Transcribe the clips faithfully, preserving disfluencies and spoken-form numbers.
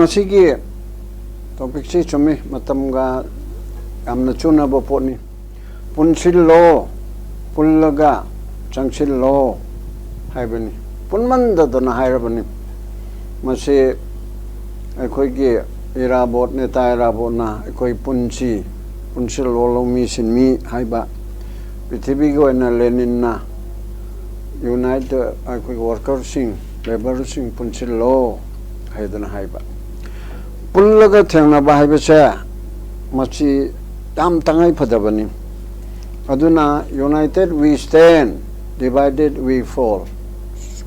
ꯃꯁꯤꯒꯤ ꯇꯣꯄꯤꯛꯁꯤ ꯆꯨꯝꯃꯤ, ꯃꯇꯝꯒ ꯌꯥꯝꯅ ꯆꯨꯅꯕ ꯄꯣꯠꯅꯤ꯫ ꯄꯨꯟꯁꯤꯜꯂꯣ, ꯄꯨꯜꯂꯒ ꯆꯪꯁꯤꯜꯂꯣ ꯍꯥꯏꯕꯅꯤ꯫ ꯄꯨꯟꯃꯟꯗꯗꯅ ꯍꯥꯏꯔꯕꯅꯤ꯫ ꯃꯁꯤ ꯑꯩꯈꯣꯏꯒꯤ ꯏꯔꯥꯕꯣꯠ, ꯅꯦꯇꯥ ꯏꯔꯥꯕꯣꯠꯅ ꯑꯩꯈꯣꯏ ꯄꯨꯟꯁꯤ, ꯄꯨꯟꯁꯤꯜꯂꯣ ꯂꯧꯃꯤ ꯁꯤꯟꯃꯤ ꯍꯥꯏꯕ, ꯄ꯭ꯔꯤꯊꯤꯕꯤꯒꯤ ꯑꯣꯏꯅ ꯂꯦꯅꯤꯟꯅ ꯌꯨꯅꯥꯏꯠ ꯑꯩꯈꯣꯏꯒꯤ ꯋꯥꯔꯀꯔꯁꯤꯡ, ꯂꯦꯕꯔꯁꯤꯡ ꯄꯨꯟꯁꯤꯜꯂꯣ ꯍꯥꯏꯗꯅ ꯍꯥꯏꯕ꯫ ꯄꯨꯜꯂꯒ ꯊꯦꯡꯅꯕ ꯍꯥꯏꯕꯁꯦ ꯃꯁꯤ ꯌꯥꯝ ꯇꯉꯥꯏ ꯐꯗꯕꯅꯤ꯫ ꯑꯗꯨꯅ united we stand, divided we fall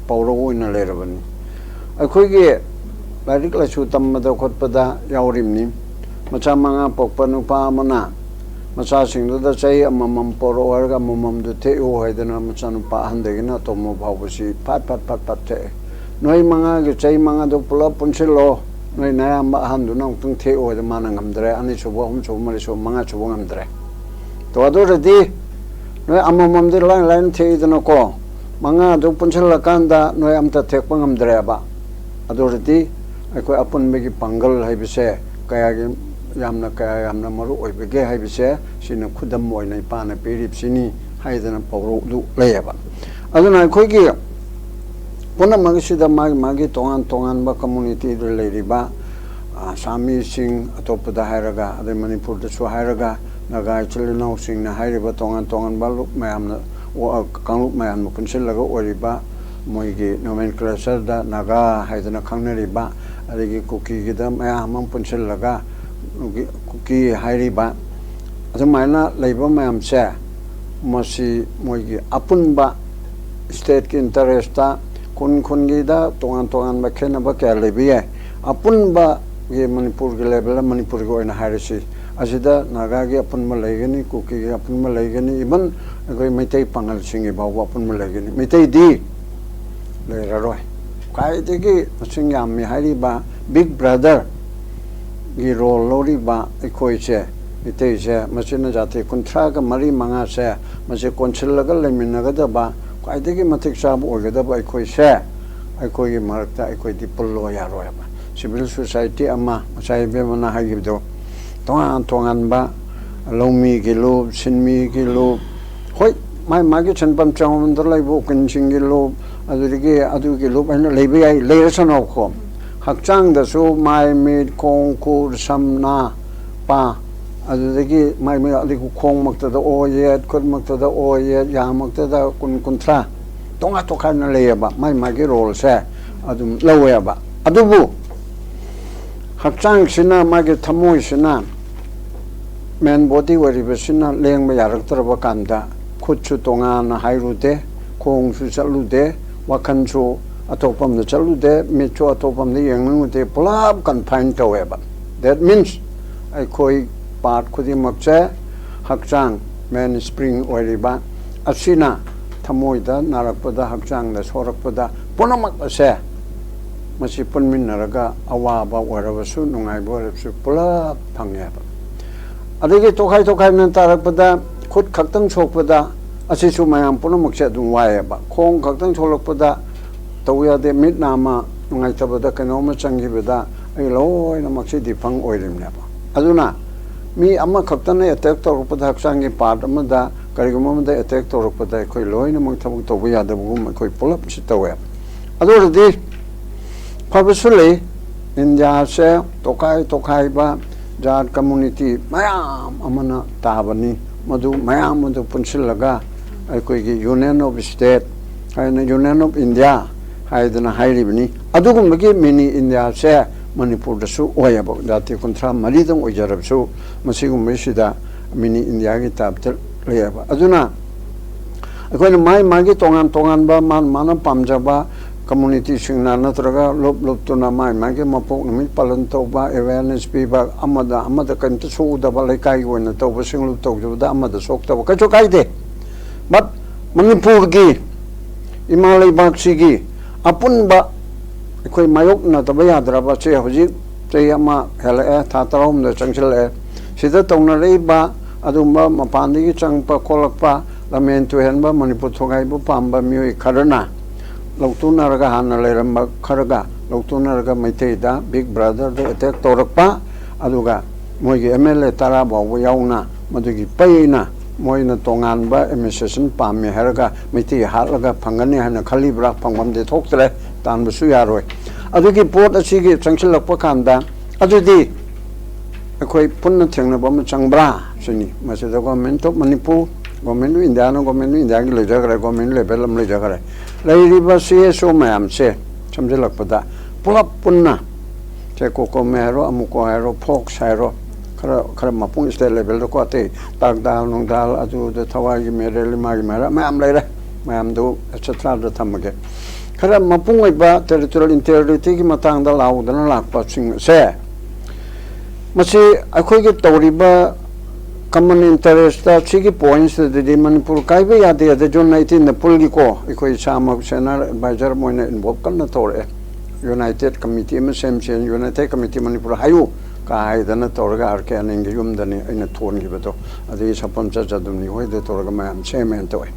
ꯄꯧꯔꯧ ꯑꯣꯏꯅ ꯂꯩꯔꯕꯅꯤ꯫ ꯑꯩꯈꯣꯏꯒꯤ ꯂꯥꯏꯔꯤꯛ ꯂꯥꯏꯁꯨ ꯇꯝꯕꯗ ꯈꯣꯠꯄꯗ ꯌꯥꯎꯔꯤꯕꯅꯤ꯫ ꯃꯆꯥ ꯃꯉꯥ ꯄꯣꯛꯄ ꯅꯨꯄꯥ ꯑꯃꯅ ꯃꯆꯥꯁꯤꯡꯗꯨꯗ ꯆꯍꯤ ꯑꯃꯃꯝ ꯄꯣꯔꯛꯑꯣ ꯍꯥꯏꯔꯒ ꯑꯃꯃꯝꯗꯨ ꯊꯦꯛꯎ ꯍꯥꯏꯗꯅ ꯃꯆꯥꯅꯨꯄꯥ ꯑꯍꯟꯗꯒꯤꯅ ꯑꯇꯣꯝꯕ ꯐꯥꯎꯕꯁꯤ ꯐꯠ ꯐꯠ ꯐꯠ ꯐꯠ ꯊꯦꯛꯑꯦ꯫ "ꯅꯣꯏ ꯃꯉꯥꯒꯤ ꯆꯍꯤ ꯃꯉꯥꯗꯨ ꯄꯨꯂꯞ ꯄꯨꯟꯁꯤꯜꯂꯣ, ꯅꯣꯏ ꯅꯌꯥꯝꯕ ꯑꯍꯟꯗꯨꯅ ꯑꯃꯨꯛꯇꯪ ꯊꯦꯛꯎ" ꯍꯥꯏꯗ ꯃꯥꯅ ꯉꯝꯗ꯭ꯔꯦ꯫ ꯑꯅꯤꯁꯨꯕ, ꯑꯍꯨꯝꯁꯨꯕ, ꯃꯔꯤꯁꯨꯕ, ꯃꯉꯥꯁꯨꯕ ꯉꯝꯗ꯭ꯔꯦ꯫ ꯇꯣ, ꯑꯗꯨ ꯑꯣꯏꯔꯗꯤ ꯅꯣꯏ ꯑꯃꯃꯝꯗꯤ ꯂꯥꯏꯅ ꯂꯥꯏꯅ ꯊꯦꯛꯏꯗꯅꯀꯣ, ꯃꯉꯥꯗꯨ ꯄꯨꯟꯁꯤꯜꯂꯀꯥꯟꯗ ꯅꯣꯏ ꯑꯝꯇ ꯊꯦꯛꯄ ꯉꯝꯗ꯭ꯔꯦꯕ꯫ ꯑꯗꯨ ꯑꯣꯏꯔꯗꯤ ꯑꯩꯈꯣꯏ ꯑꯄꯨꯟꯕꯒꯤ ꯄꯥꯡꯒꯜ ꯍꯥꯏꯕꯁꯦ ꯀꯌꯥꯒꯤ ꯌꯥꯝꯅ, ꯀꯌꯥ ꯌꯥꯝꯅ ꯃꯔꯨ ꯑꯣꯏꯕꯒꯦ ꯍꯥꯏꯕꯁꯦ ꯁꯤꯅ ꯈꯨꯗꯝ ꯑꯣꯏꯅ ꯏꯄꯥꯅ ꯄꯤꯔꯤꯕꯁꯤꯅꯤ ꯍꯥꯏꯗꯅ ꯄꯧꯔꯧꯗꯨ ꯂꯩꯌꯦꯕ꯫ ꯑꯗꯨꯅ ꯑꯩꯈꯣꯏꯒꯤ ꯄꯨꯝꯅꯃꯛ ꯑꯁꯤꯗ ꯃꯥꯒꯤ ꯃꯥꯒꯤ ꯇꯣꯉꯥꯟ ꯇꯣꯉꯥꯟꯕ ꯀꯝꯃꯨꯅꯤꯇꯤꯗ ꯂꯩꯔꯤꯕ, ꯑ, ꯑꯁꯥꯃꯤꯁꯤꯡ, ꯑꯇꯣꯞꯄꯗ ꯍꯥꯏꯔꯒ, ꯑꯗꯩ ꯃꯅꯤꯄꯨꯔꯗꯁꯨ ꯍꯥꯏꯔꯒ, ꯅꯥꯒꯥ ꯏꯆꯤꯜ ꯏꯅꯥꯎꯁꯤꯡꯅ ꯍꯥꯏꯔꯤꯕ ꯇꯣꯉꯥꯟ ꯇꯣꯉꯥꯟꯕ ꯂꯨꯞ ꯃꯌꯥꯝꯅ, ꯋꯥ-, ꯀꯥꯡꯂꯨꯞ ꯃꯌꯥꯝꯅ ꯄꯨꯟꯁꯤꯜꯂꯒ ꯑꯣꯏꯔꯤꯕ ꯃꯣꯏꯒꯤ ꯅꯣꯃꯦꯟꯀ꯭ꯂꯦꯆꯔꯗ ꯅꯥꯒꯥ ꯍꯥꯏꯗꯅ ꯈꯪꯅꯔꯤꯕ, ꯑꯗꯒꯤ ꯀꯨꯀꯤꯒꯤꯗ ꯃꯌꯥꯝ ꯑꯃ ꯄꯨꯟꯁꯤꯜꯂꯒ ꯀꯨꯀꯤ, ꯀꯨꯀꯤ ꯍꯥꯏꯔꯤꯕ, ꯑꯗꯨꯃꯥꯏꯅ ꯂꯩꯕ ꯃꯌꯥꯝꯁꯦ, ꯃꯁꯤ ꯃꯣꯏꯒꯤ ꯑꯄꯨꯟꯕ ꯁ꯭ꯇꯦꯠꯀꯤ ꯏꯟꯇꯔꯦꯁꯇ, ꯈꯨꯟ ꯈꯨꯟꯒꯤꯗ ꯇꯣꯉꯥꯟ ꯇꯣꯉꯥꯟꯕ ꯈꯦꯠꯅꯕ ꯀꯌꯥ ꯂꯩꯕ ꯌꯥꯏ꯫ ꯑꯄꯨꯟꯕꯒꯤ ꯃꯅꯤꯄꯨꯔꯒꯤ ꯂꯦꯕꯦꯜꯗ ꯃꯅꯤꯄꯨꯔꯒꯤ ꯑꯣꯏꯅ ꯍꯥꯏꯔꯁꯤ, ꯑꯁꯤꯗ ꯅꯥꯒꯥꯒꯤ ꯑꯄꯨꯟꯕ ꯂꯩꯒꯅꯤ, ꯀꯨꯀꯤꯒꯤ ꯑꯄꯨꯟꯕ ꯂꯩꯒꯅꯤ, ꯏꯚꯟ ꯑꯩꯈꯣꯏ ꯃꯩꯇꯩ ꯄꯥꯉꯜꯁꯤꯡꯒꯤ ꯐꯥꯎꯕ ꯑꯄꯨꯟꯕ ꯂꯩꯒꯅꯤ꯫ ꯃꯩꯇꯩꯗꯤ ꯂꯩꯔꯔꯣꯏ꯫ ꯈ꯭ꯋꯥꯏꯗꯒꯤ ꯃꯁꯤꯡ ꯌꯥꯝꯃꯤ ꯍꯥꯏꯔꯤꯕ ꯕꯤꯛ ꯕ꯭ꯔꯗꯔꯒꯤ ꯔꯣꯜ ꯂꯧꯔꯤꯕ ꯑꯩꯈꯣꯏꯁꯦ, ꯃꯩꯇꯩꯁꯦ, ꯃꯁꯤꯅ ꯖꯥꯇꯤ ꯀꯨꯟꯊ꯭ꯔꯥꯒ ꯃꯔꯤ ꯃꯉꯥꯁꯦ, ꯃꯁꯤ ꯀꯣꯟꯁꯤꯜꯂꯒ ꯂꯩꯃꯤꯟꯅꯒꯗꯕ, ꯈ꯭ꯋꯥꯏꯗꯒꯤ ꯃꯇꯤꯛ ꯆꯥꯕ ꯑꯣꯏꯒꯗꯕ ꯑꯩꯈꯣꯏꯁꯦ, ꯑꯩꯈꯣꯏꯒꯤ ꯃꯔꯛꯇ ꯑꯩꯈꯣꯏꯗꯤ ꯄꯨꯜꯂꯣ ꯌꯥꯔꯣꯏꯕ꯫ ꯁꯤꯚꯤꯜ ꯁꯣꯁꯥꯏꯇꯤ ꯑꯃ, ꯉꯁꯥꯏ ꯏꯕꯦꯝꯃꯅ ꯍꯥꯏꯈꯤꯕꯗꯣ, ꯇꯣꯉꯥꯟ ꯇꯣꯉꯥꯟꯕ ꯂꯧꯃꯤꯒꯤ ꯂꯨꯞ, ꯁꯤꯟꯃꯤꯒꯤ ꯂꯨꯞ, ꯍꯣꯏ, ꯃꯥꯏ ꯃꯥꯒꯤ ꯁꯤꯟꯐꯝ ꯆꯥꯃꯝꯗ ꯂꯩꯕ ꯎꯀꯤꯜꯁꯤꯡꯒꯤ ꯂꯨꯞ, ꯑꯗꯨꯗꯒꯤ ꯑꯗꯨꯒꯤ ꯂꯨꯞ ꯍꯥꯏꯅ ꯂꯩꯕ ꯌꯥꯏ, ꯂꯩꯔꯁꯅꯨꯀꯣ꯫ ꯍꯛꯆꯥꯡꯗꯁꯨ ꯃꯥꯏ, ꯃꯤꯠ, ꯈꯣꯡ, ꯈꯨꯠ, ꯁꯝ, ꯅꯥ, ꯄꯥ, ꯑꯗꯨꯗꯒꯤ ꯃꯥꯏ, ꯃꯥꯏ ꯑꯗꯒꯤ ꯈꯣꯡꯃꯛꯇꯗ ꯑꯣ ꯌꯦꯠ, ꯈꯨꯠꯃꯛꯇꯗ ꯑꯣ ꯌꯦꯠ, ꯌꯥꯃꯛꯇꯗ ꯀꯨꯟ, ꯀꯨꯟꯊ꯭ꯔꯥ, ꯇꯣꯉꯥꯟ ꯇꯣꯈꯥꯏꯅ ꯂꯩꯌꯦꯕ, ꯃꯥꯏ ꯃꯥꯒꯤ ꯔꯣꯜꯁꯦ ꯑꯗꯨꯝ ꯂꯧꯋꯦꯕ꯫ ꯑꯗꯨꯕꯨ ꯍꯛꯆꯥꯡꯁꯤꯅ, ꯃꯥꯒꯤ ꯊꯃꯣꯏꯁꯤꯅ, ꯃꯦꯟ ꯕꯣꯗꯤ ꯑꯣꯏꯔꯤꯕꯁꯤꯅ ꯂꯦꯡꯕ ꯌꯥꯔꯛꯇ꯭ꯔꯕ ꯀꯥꯟꯗ, ꯈꯨꯠꯁꯨ ꯇꯣꯉꯥꯟꯅ ꯍꯥꯏꯔꯨꯗꯦ, ꯈꯣꯡꯁꯨ ꯆꯠꯂꯨꯗꯦ, ꯋꯥꯈꯜꯁꯨ ꯑꯇꯣꯞꯄ ꯑꯃꯗ ꯆꯠꯂꯨꯗꯦ, ꯃꯤꯠꯁꯨ ꯑꯇꯣꯞꯄ ꯑꯃꯗ ꯌꯦꯡꯅꯤꯡꯉꯨꯗꯦ, ꯄꯨꯂꯞ ꯀꯟꯐꯥꯏꯟ ꯇꯧꯋꯦꯕ꯫ That means ꯑꯩꯈꯣꯏ ꯄꯥꯔꯠ ꯈꯨꯗꯤꯡꯃꯛꯁꯦ, ꯍꯛꯆꯥꯡ, ꯃꯦꯟ ꯁ꯭ꯄ꯭ꯔꯤꯡ ꯑꯣꯏꯔꯤꯕ ꯑꯁꯤꯅ ꯊꯃꯣꯏꯗ ꯅꯥꯔꯛꯄꯗ, ꯍꯛꯆꯥꯡꯗ ꯁꯣꯔꯛꯄꯗ, ꯄꯨꯝꯅꯃꯛ ꯑꯁꯦ ꯃꯁꯤ ꯄꯨꯟꯃꯤꯟꯅꯔꯒ ꯑꯋꯥꯕ ꯑꯣꯏꯔꯕꯁꯨ, ꯅꯨꯡꯉꯥꯏꯕ ꯑꯣꯏꯔꯕꯁꯨ ꯄꯨꯂꯞ ꯐꯪꯉꯦꯕ꯫ ꯑꯗꯒꯤ ꯇꯣꯈꯥꯏ ꯇꯣꯈꯥꯏꯅ ꯇꯥꯔꯛꯄꯗ, ꯈꯨꯠ ꯈꯛꯇꯪ ꯁꯣꯛꯄꯗ, ꯑꯁꯤꯁꯨ ꯃꯌꯥꯝ ꯄꯨꯝꯅꯃꯛꯁꯦ ꯑꯗꯨꯝ ꯋꯥꯏꯑꯦꯕ꯫ ꯈꯣꯡ ꯈꯛꯇꯪ ꯁꯣꯛꯂꯛꯄꯗ ꯇꯧ ꯌꯥꯗꯦ, ꯃꯤꯠ ꯅꯥꯝꯃ ꯅꯨꯡꯉꯥꯏꯇꯕꯗ, ꯀꯩꯅꯣꯝꯃ ꯆꯪꯈꯤꯕꯗ, ꯑꯩ ꯂꯣꯏꯅꯃꯛꯁꯤ ꯗꯤꯐꯪ ꯑꯣꯏꯔꯤꯕꯅꯦꯕ꯫ ꯑꯗꯨꯅ ꯃꯤ ꯑꯃꯈꯛꯇꯅ ꯑꯦꯇꯦꯛ ꯇꯧꯔꯛꯄꯗ, ꯍꯛꯆꯥꯡꯒꯤ ꯄꯥꯔꯠ ꯑꯃꯗ ꯀꯔꯤꯒꯨꯝꯕ ꯑꯃꯗ ꯑꯦꯇꯦꯛ ꯇꯧꯔꯛꯄꯗ, ꯑꯩꯈꯣꯏ ꯂꯣꯏꯅꯃꯛ ꯊꯕꯛ ꯇꯧꯕ ꯌꯥꯗꯕꯒꯨꯝ ꯑꯩꯈꯣꯏ ꯄꯨꯂꯞꯁꯤ ꯇꯧꯋꯦ꯫ ꯑꯗꯨ ꯑꯣꯏꯔꯗꯤ ꯐꯕꯁꯨ ꯂꯩ꯫ ꯏꯟꯗꯤꯌꯥꯁꯦ ꯇꯣꯈꯥꯏ ꯇꯣꯈꯥꯏꯕ ꯖꯥꯠ, ꯀꯝꯃꯨꯅꯤꯇꯤ ꯃꯌꯥꯝ ꯑꯃꯅ ꯇꯥꯕꯅꯤ꯫ ꯃꯗꯨ ꯃꯌꯥꯝ ꯑꯗꯨ ꯄꯨꯟꯁꯤꯜꯂꯒ ꯑꯩꯈꯣꯏꯒꯤ Union of State ꯍꯥꯏꯅ, Union of India ꯍꯥꯏꯗꯅ ꯍꯥꯏꯔꯤꯕꯅꯤ꯫ ꯑꯗꯨꯒꯨꯝꯕꯒꯤ ꯃꯤꯅꯤ ꯏꯟꯗꯤꯌꯥꯁꯦ ꯃꯅꯤꯄꯨꯔꯗꯁꯨ ꯑꯣꯏꯌꯦꯕ꯫ ꯖꯥꯇꯤ ꯀꯨꯟꯊ꯭ꯔꯥ ꯃꯔꯤꯗꯪ ꯑꯣꯏꯖꯔꯕꯁꯨ, ꯃꯁꯤꯒꯨꯝꯕꯁꯤꯗ ꯃꯤꯅꯤ ꯏꯟꯗꯤꯌꯥꯒꯤ ꯇꯥꯏꯞꯇ ꯂꯩꯌꯦꯕ꯫ ꯑꯗꯨꯅ ꯑꯩꯈꯣꯏꯅ ꯃꯥꯏ ꯃꯥꯒꯤ ꯇꯣꯉꯥꯟ ꯇꯣꯉꯥꯟꯕ, ꯃꯥꯅ ꯃꯥꯅ ꯄꯥꯝꯖꯕ ꯀꯝꯃꯨꯅꯤꯇꯤꯁꯤꯡꯅ ꯅꯠꯇ꯭ꯔꯒ ꯂꯨꯞ ꯂꯨꯞꯇꯨꯅ ꯃꯥꯏ ꯃꯥꯒꯤ ꯃꯄꯣꯛ ꯅꯨꯃꯤꯠ ꯄꯥꯂꯟ ꯇꯧꯕ, ꯑꯦꯋꯦꯔꯅꯦꯁ ꯄꯤꯕ, ꯑꯃꯗ ꯑꯃꯗ ꯀꯔꯤꯝꯇ ꯁꯣꯛꯎꯗꯕ, ꯂꯩꯀꯥꯏꯒꯤ ꯑꯣꯏꯅ ꯇꯧꯕ, ꯁꯤꯡꯂꯨꯞ ꯇꯧꯖꯕꯗ ꯑꯃꯗ ꯁꯣꯛꯇꯕ, ꯀꯩꯁꯨ ꯀꯥꯏꯗꯦ꯫ But ꯃꯅꯤꯄꯨꯔꯒꯤ ꯏꯃꯥ ꯂꯩꯕꯥꯛꯁꯤꯒꯤ ꯑꯄꯨꯟꯕ ꯑꯩꯈꯣꯏ ꯃꯥꯌꯣꯛꯅꯗꯕ ꯌꯥꯗ꯭ꯔꯕꯁꯦ ꯍꯧꯖꯤꯛ ꯆꯍꯤ ꯑꯃ ꯍꯦꯜꯂꯛꯑꯦ, ꯊꯥ ꯇꯔꯥꯍꯨꯝꯗꯣꯏ ꯆꯪꯁꯤꯜꯂꯛꯑꯦ꯫ ꯁꯤꯗ ꯇꯧꯅꯔꯛꯏꯕ ꯑꯗꯨꯒꯨꯝꯕ ꯃꯄꯥꯟꯗꯒꯤ ꯆꯪꯉꯛꯄ ꯈꯣꯠꯂꯛꯄ, ꯂꯝꯍꯦꯟ ꯇꯨꯍꯦꯟꯕ, ꯃꯅꯤꯄꯨꯔ ꯊꯨꯒꯥꯏꯕ ꯄꯥꯝꯕ ꯃꯤꯑꯣꯏ ꯈꯔꯅ ꯂꯧꯊꯣꯛꯅꯔꯒ, ꯍꯥꯟꯅ ꯂꯩꯔꯝꯕ ꯈꯔꯒ ꯂꯧꯊꯣꯛꯅꯔꯒ ꯃꯩꯇꯩꯗ ꯕꯤꯛ ꯕ꯭ꯔꯗꯔꯗ ꯑꯦꯇꯦꯛ ꯇꯧꯔꯛꯄ, ꯑꯗꯨꯒ ꯃꯣꯏꯒꯤ ꯑꯦꯝ ꯑꯦꯜ ꯑꯦ ꯇꯔꯥ ꯐꯥꯎꯕ ꯌꯥꯎꯅ ꯃꯗꯨꯒꯤ ꯄꯩꯅ ꯃꯣꯏꯅ ꯇꯣꯉꯥꯟꯕ ꯑꯦꯗꯃꯤꯅꯤꯁꯇ꯭ꯔꯦꯁꯟ ꯄꯥꯝꯃꯦ ꯍꯥꯏꯔꯒ ꯃꯩꯇꯩ ꯍꯥꯠꯂꯒ ꯐꯪꯒꯅꯤ ꯍꯥꯏꯅ ꯈꯜꯂꯤꯕ꯭ꯔꯥ? ꯐꯪꯐꯝꯗꯤ ꯊꯣꯛꯇ꯭ꯔꯦ, ꯇꯥꯟꯕꯁꯨ ꯌꯥꯔꯣꯏ꯫ ꯑꯗꯨꯒꯤ ꯄꯣꯠ ꯑꯁꯤꯒꯤ ꯆꯪꯁꯤꯜꯂꯛꯄ ꯀꯥꯟꯗ, ꯑꯗꯨꯗꯤ ꯑꯩꯈꯣꯏ ꯄꯨꯟꯅ ꯊꯦꯡꯅꯕ ꯑꯃ ꯆꯪꯕ꯭ꯔꯥ ꯁꯤꯅꯤ꯫ ꯃꯁꯤꯗ Government of Manipur, Government of Indiaꯅ Government of Indiaꯒꯤ ꯂꯩꯖꯈ꯭ꯔꯦ, ꯒꯣꯔꯃꯦꯟ ꯂꯦꯚꯦꯜ ꯑꯃ ꯂꯩꯖꯈ꯭ꯔꯦ꯫ ꯂꯩꯔꯤꯕ ꯁꯤ ꯑꯦꯁ ꯑꯣ ꯃꯌꯥꯝꯁꯦ ꯁꯝꯖꯤꯜꯂꯛꯄꯗ ꯄꯨꯂꯞ ꯄꯨꯟꯅ, ꯁꯦ ꯀꯣꯀꯣꯃꯦ ꯍꯥꯏꯔꯣ, ꯑꯃꯨꯀꯣ ꯍꯥꯏꯔꯣ, ꯐꯣꯛꯁ ꯍꯥꯏꯔꯣ, ꯈꯔ ꯈꯔ ꯃꯄꯨꯡ ꯏꯁꯇꯦꯠ ꯂꯦꯚꯦꯜꯗꯀꯣ, ꯑꯇꯩ ꯇꯥꯛꯗꯥꯜ ꯅꯨꯡꯗꯥꯜ ꯑꯗꯨꯗ ꯊꯋꯥꯏꯒꯤ ꯃꯦꯔꯦꯜ ꯏꯃꯥꯒꯤ ꯃꯦꯔꯦꯜ ꯃꯌꯥꯝ ꯂꯩꯔꯦ꯫ ꯃꯌꯥꯝꯗꯨ ꯑꯦꯠꯁꯦꯇ꯭ꯔꯥꯗ ꯊꯝꯃꯒꯦ꯫ ꯈꯔ ꯃꯄꯨꯡ ꯑꯣꯏꯕ ꯇꯦꯔꯤꯇꯣꯔꯤꯌꯦꯜ ꯏꯟꯇꯦꯒ꯭ꯔꯤꯇꯤꯒꯤ ꯃꯇꯥꯡꯗ ꯂꯥꯎꯗꯅ ꯂꯥꯛꯄꯁꯤꯡꯁꯦ, ꯃꯁꯤ ꯑꯩꯈꯣꯏꯒꯤ ꯇꯧꯔꯤꯕ ꯀꯃꯟ ꯏꯟꯇꯔꯦꯁꯇ ꯁꯤꯒꯤ ꯄꯣꯏꯟꯁꯤꯗꯗꯤ ꯃꯅꯤꯄꯨꯔ ꯀꯥꯏꯕ ꯌꯥꯗꯦ꯫ ꯑꯗ ꯖꯨꯟ ꯑꯩꯠꯇꯤꯟꯗ ꯄꯨꯜꯒꯤꯀꯣ, ꯑꯩꯈꯣꯏ ꯏꯁꯥꯃꯛ ꯁꯦꯅꯤꯌꯔ ꯑꯦꯗꯚꯥꯏꯖꯔ ꯑꯃ ꯑꯣꯏꯅ ꯏꯟꯚꯣꯜꯕ ꯀꯟꯅ ꯇꯧꯔꯛꯑꯦ꯫ ꯌꯨꯅꯥꯏꯇꯦꯠ ꯀꯃꯤꯇꯤ ꯑꯃ ꯁꯦꯝꯁꯦ, ꯌꯨꯅꯥꯏꯇꯦꯠ ꯀꯃꯤꯇꯤ ꯃꯅꯤꯄꯨꯔ ꯍꯥꯏꯌꯨ ꯀꯥ ꯍꯥꯏꯗꯅ ꯇꯧꯔꯒ ꯑꯥꯔ ꯀꯦ ꯑꯅꯤꯜꯒꯤ ꯌꯨꯝꯗꯅꯤ ꯑꯩꯅ ꯊꯣꯟꯈꯤꯕꯗꯣ꯫ ꯑꯗꯒꯤ ꯁꯄꯝꯆꯠ ꯖꯗꯨꯝꯅꯤ ꯍꯣꯏꯗ ꯇꯧꯔꯒ ꯃꯌꯥꯝ ꯁꯦꯝꯃꯦꯅ ꯇꯧꯋꯦ꯫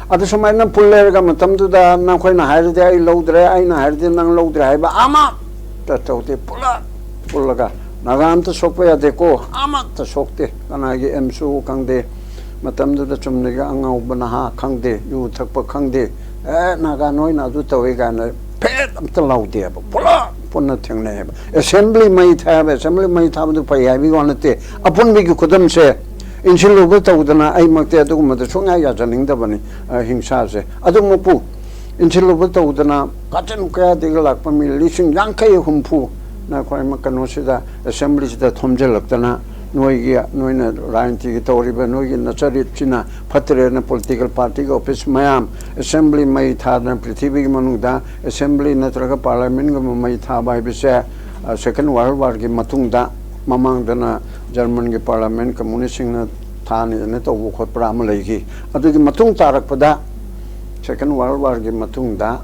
ꯑꯗꯨ ꯁꯨꯃꯥꯏꯅ ꯄꯨꯜ ꯂꯩꯔꯒ ꯃꯇꯝꯗꯨꯗ ꯅꯈꯣꯏꯅ ꯍꯥꯏꯔꯗꯤ ꯑꯩ ꯂꯧꯗ꯭ꯔꯦ, ꯑꯩꯅ ꯍꯥꯏꯔꯗꯤ ꯅꯪ ꯂꯧꯗ꯭ꯔꯦ ꯍꯥꯏꯕ ꯑꯃꯠꯇ ꯇꯧꯗꯦ꯫ ꯄꯨꯂꯞ ꯄꯨꯜꯂꯒ ꯅꯥꯒꯥ ꯑꯝꯇ ꯁꯣꯛꯄ ꯌꯥꯗꯦꯀꯣ, ꯑꯃꯠꯇ ꯁꯣꯛꯇꯦ꯫ ꯀꯅꯥꯒꯤ ꯑꯦꯝꯁꯨ ꯈꯪꯗꯦ, ꯃꯇꯝꯗꯨꯗ ꯆꯨꯝꯅꯒꯤ ꯑꯉꯥꯎꯕ ꯅꯍꯥ ꯈꯪꯗꯦ, ꯌꯨ ꯊꯛꯄ ꯈꯪꯗꯦ, ꯑꯦ ꯅꯥꯒꯥ ꯅꯣꯏꯅ ꯑꯗꯨ ꯇꯧꯏ ꯀꯥꯏꯅ ꯐꯦꯠ ꯑꯝꯇ ꯂꯥꯎꯗꯦꯕ꯫ ꯄꯨꯂꯞ ꯄꯨꯟꯅ ꯊꯦꯡꯅꯩꯑꯕ꯫ ꯑꯦꯁꯦꯝꯕ꯭ꯂꯤ ꯃꯩ ꯊꯥꯏꯕ, ꯑꯦꯁꯦꯝꯕ꯭ꯂꯤ ꯃꯩ ꯊꯥꯕꯗꯨ ꯐꯩ ꯍꯥꯏꯕꯒꯤ ꯋꯥ ꯅꯠꯇꯦ꯫ ꯑꯄꯨꯟꯕꯒꯤ ꯈꯨꯗꯝꯁꯦ ꯏꯟꯁꯤꯜꯂꯨꯕ ꯇꯧꯗꯅ ꯑꯩꯃꯛꯇꯤ ꯑꯗꯨꯒꯨꯝꯕꯗ ꯁꯨꯡꯌꯥ ꯌꯥꯖꯅꯤꯡꯗꯕꯅꯤ꯫ ꯑ, ꯍꯤꯡꯁꯥꯁꯦ ꯑꯗꯨꯃꯛꯄꯨ ꯏꯟꯁꯤꯜꯂꯨꯕ ꯇꯧꯗꯅ ꯀꯥꯆꯤꯟ ꯀꯣꯌꯥꯗꯒꯤ ꯂꯥꯛꯄ ꯃꯤ ꯂꯤꯁꯤꯡ ꯌꯥꯡꯈꯩ ꯍꯨꯝꯐꯨ ꯅꯈꯣꯏ ꯀꯩꯅꯣꯁꯤꯗ, ꯑꯦꯁꯦꯝꯕ꯭ꯂꯤꯁꯤꯗ ꯊꯣꯝꯖꯤꯜꯂꯛꯇꯅ, ꯅꯣꯏꯒꯤ, ꯅꯣꯏꯅ ꯔꯥꯖꯅꯤꯇꯤꯒꯤ ꯇꯧꯔꯤꯕ ꯅꯣꯏꯒꯤ ꯅꯆꯔꯤꯠꯁꯤꯅ ꯐꯠꯇ꯭ꯔꯦꯅ ꯄꯣꯂꯤꯇꯤꯀꯦꯜ ꯄꯥꯔꯇꯤꯒꯤ ꯑꯣꯐꯤꯁ ꯃꯌꯥꯝ, ꯑꯦꯁꯦꯝꯕ꯭ꯂꯤ ꯃꯩ ꯊꯥꯗꯅ ꯄ꯭ꯔꯤꯊꯤꯕꯤꯒꯤ ꯃꯅꯨꯡꯗ ꯑꯦꯁꯦꯝꯕ꯭ꯂꯤ ꯅꯠꯇ꯭ꯔꯒ ꯄꯥꯔꯂꯤꯌꯥꯃꯦꯟꯒꯨꯝꯕ ꯃꯩ ꯊꯥꯕ ꯍꯥꯏꯕꯁꯦ, ꯑ, ꯁꯦꯀꯦꯟ ꯋꯥꯔꯜ ꯋꯥꯔꯒꯤ ꯃꯇꯨꯡꯗ, ꯃꯃꯥꯡꯗꯅ ꯖꯔꯃꯟꯒꯤ ꯄꯥꯔꯂꯤꯌꯥꯃꯦꯟ ꯀꯝꯃꯨꯅꯤꯁꯁꯤꯡꯅ ꯊꯥꯅꯤꯅ ꯇꯧꯕ ꯈꯣꯠꯄ ꯑꯃ ꯂꯩꯈꯤ꯫ ꯑꯗꯨꯒꯤ ꯃꯇꯨꯡ ꯇꯥꯔꯛꯄꯗ, ꯁꯦꯀꯦꯟ ꯋꯥꯔꯜ ꯋꯥꯔꯒꯤ ꯃꯇꯨꯡꯗ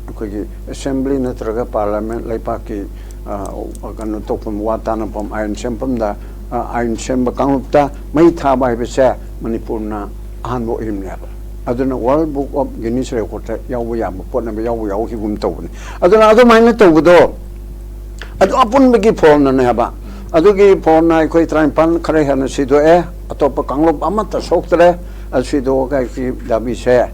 ꯑꯩꯈꯣꯏꯒꯤ ꯑꯦꯁꯦꯝꯕ꯭ꯂꯤ ꯅꯠꯇ꯭ꯔꯒ ꯄꯥꯔꯂꯤꯌꯥꯃꯦꯟ, ꯂꯩꯕꯥꯛꯀꯤ, ꯑ, ꯀꯩꯅꯣ ꯇꯧꯐꯝ, ꯋꯥ ꯇꯥꯅꯐꯝ, ꯑꯥꯏꯟ ꯁꯦꯝꯐꯝꯗ, ꯑ, ꯑꯥꯏꯟ ꯁꯦꯝꯕ ꯀꯥꯡꯂꯨꯞꯇ ꯃꯩ ꯊꯥꯕ ꯍꯥꯏꯕꯁꯦ ꯃꯅꯤꯄꯨꯔꯅ ꯑꯍꯥꯟꯕ ꯑꯣꯏꯔꯤꯕꯅꯦꯕ꯫ ꯑꯗꯨꯅ World Book of Guinness Recordꯇ ꯌꯥꯎꯕ ꯌꯥꯕ ꯄꯣꯠꯅꯦꯕ, ꯌꯥꯎꯕ ꯌꯥꯎꯈꯤꯒꯨꯝ ꯇꯧꯕꯅꯤ꯫ ꯑꯗꯨꯅ ꯑꯗꯨꯃꯥꯏꯅ ꯇꯧꯕꯗꯣ, ꯑꯗꯨ ꯑꯄꯨꯟꯕꯒꯤ ꯐꯣꯔꯝꯅꯅꯦ ꯍꯥꯏꯕ꯫ ꯑꯗꯨꯒꯤ ꯐꯣꯔꯝꯅ ꯑꯩꯈꯣꯏ ꯇꯔꯥꯅꯤꯄꯥꯟ ꯈꯔ ꯍꯦꯟꯅ ꯁꯤꯗꯣꯛꯑꯦ, ꯑꯇꯣꯞꯄ ꯀꯥꯡꯂꯨꯞ ꯑꯃꯠꯇ ꯁꯣꯛꯇ꯭ꯔꯦ꯫ ꯑꯗꯨ ꯁꯤꯗꯣꯛꯑꯒ ꯑꯩꯈꯣꯏ ꯗꯥꯕꯤꯁꯦ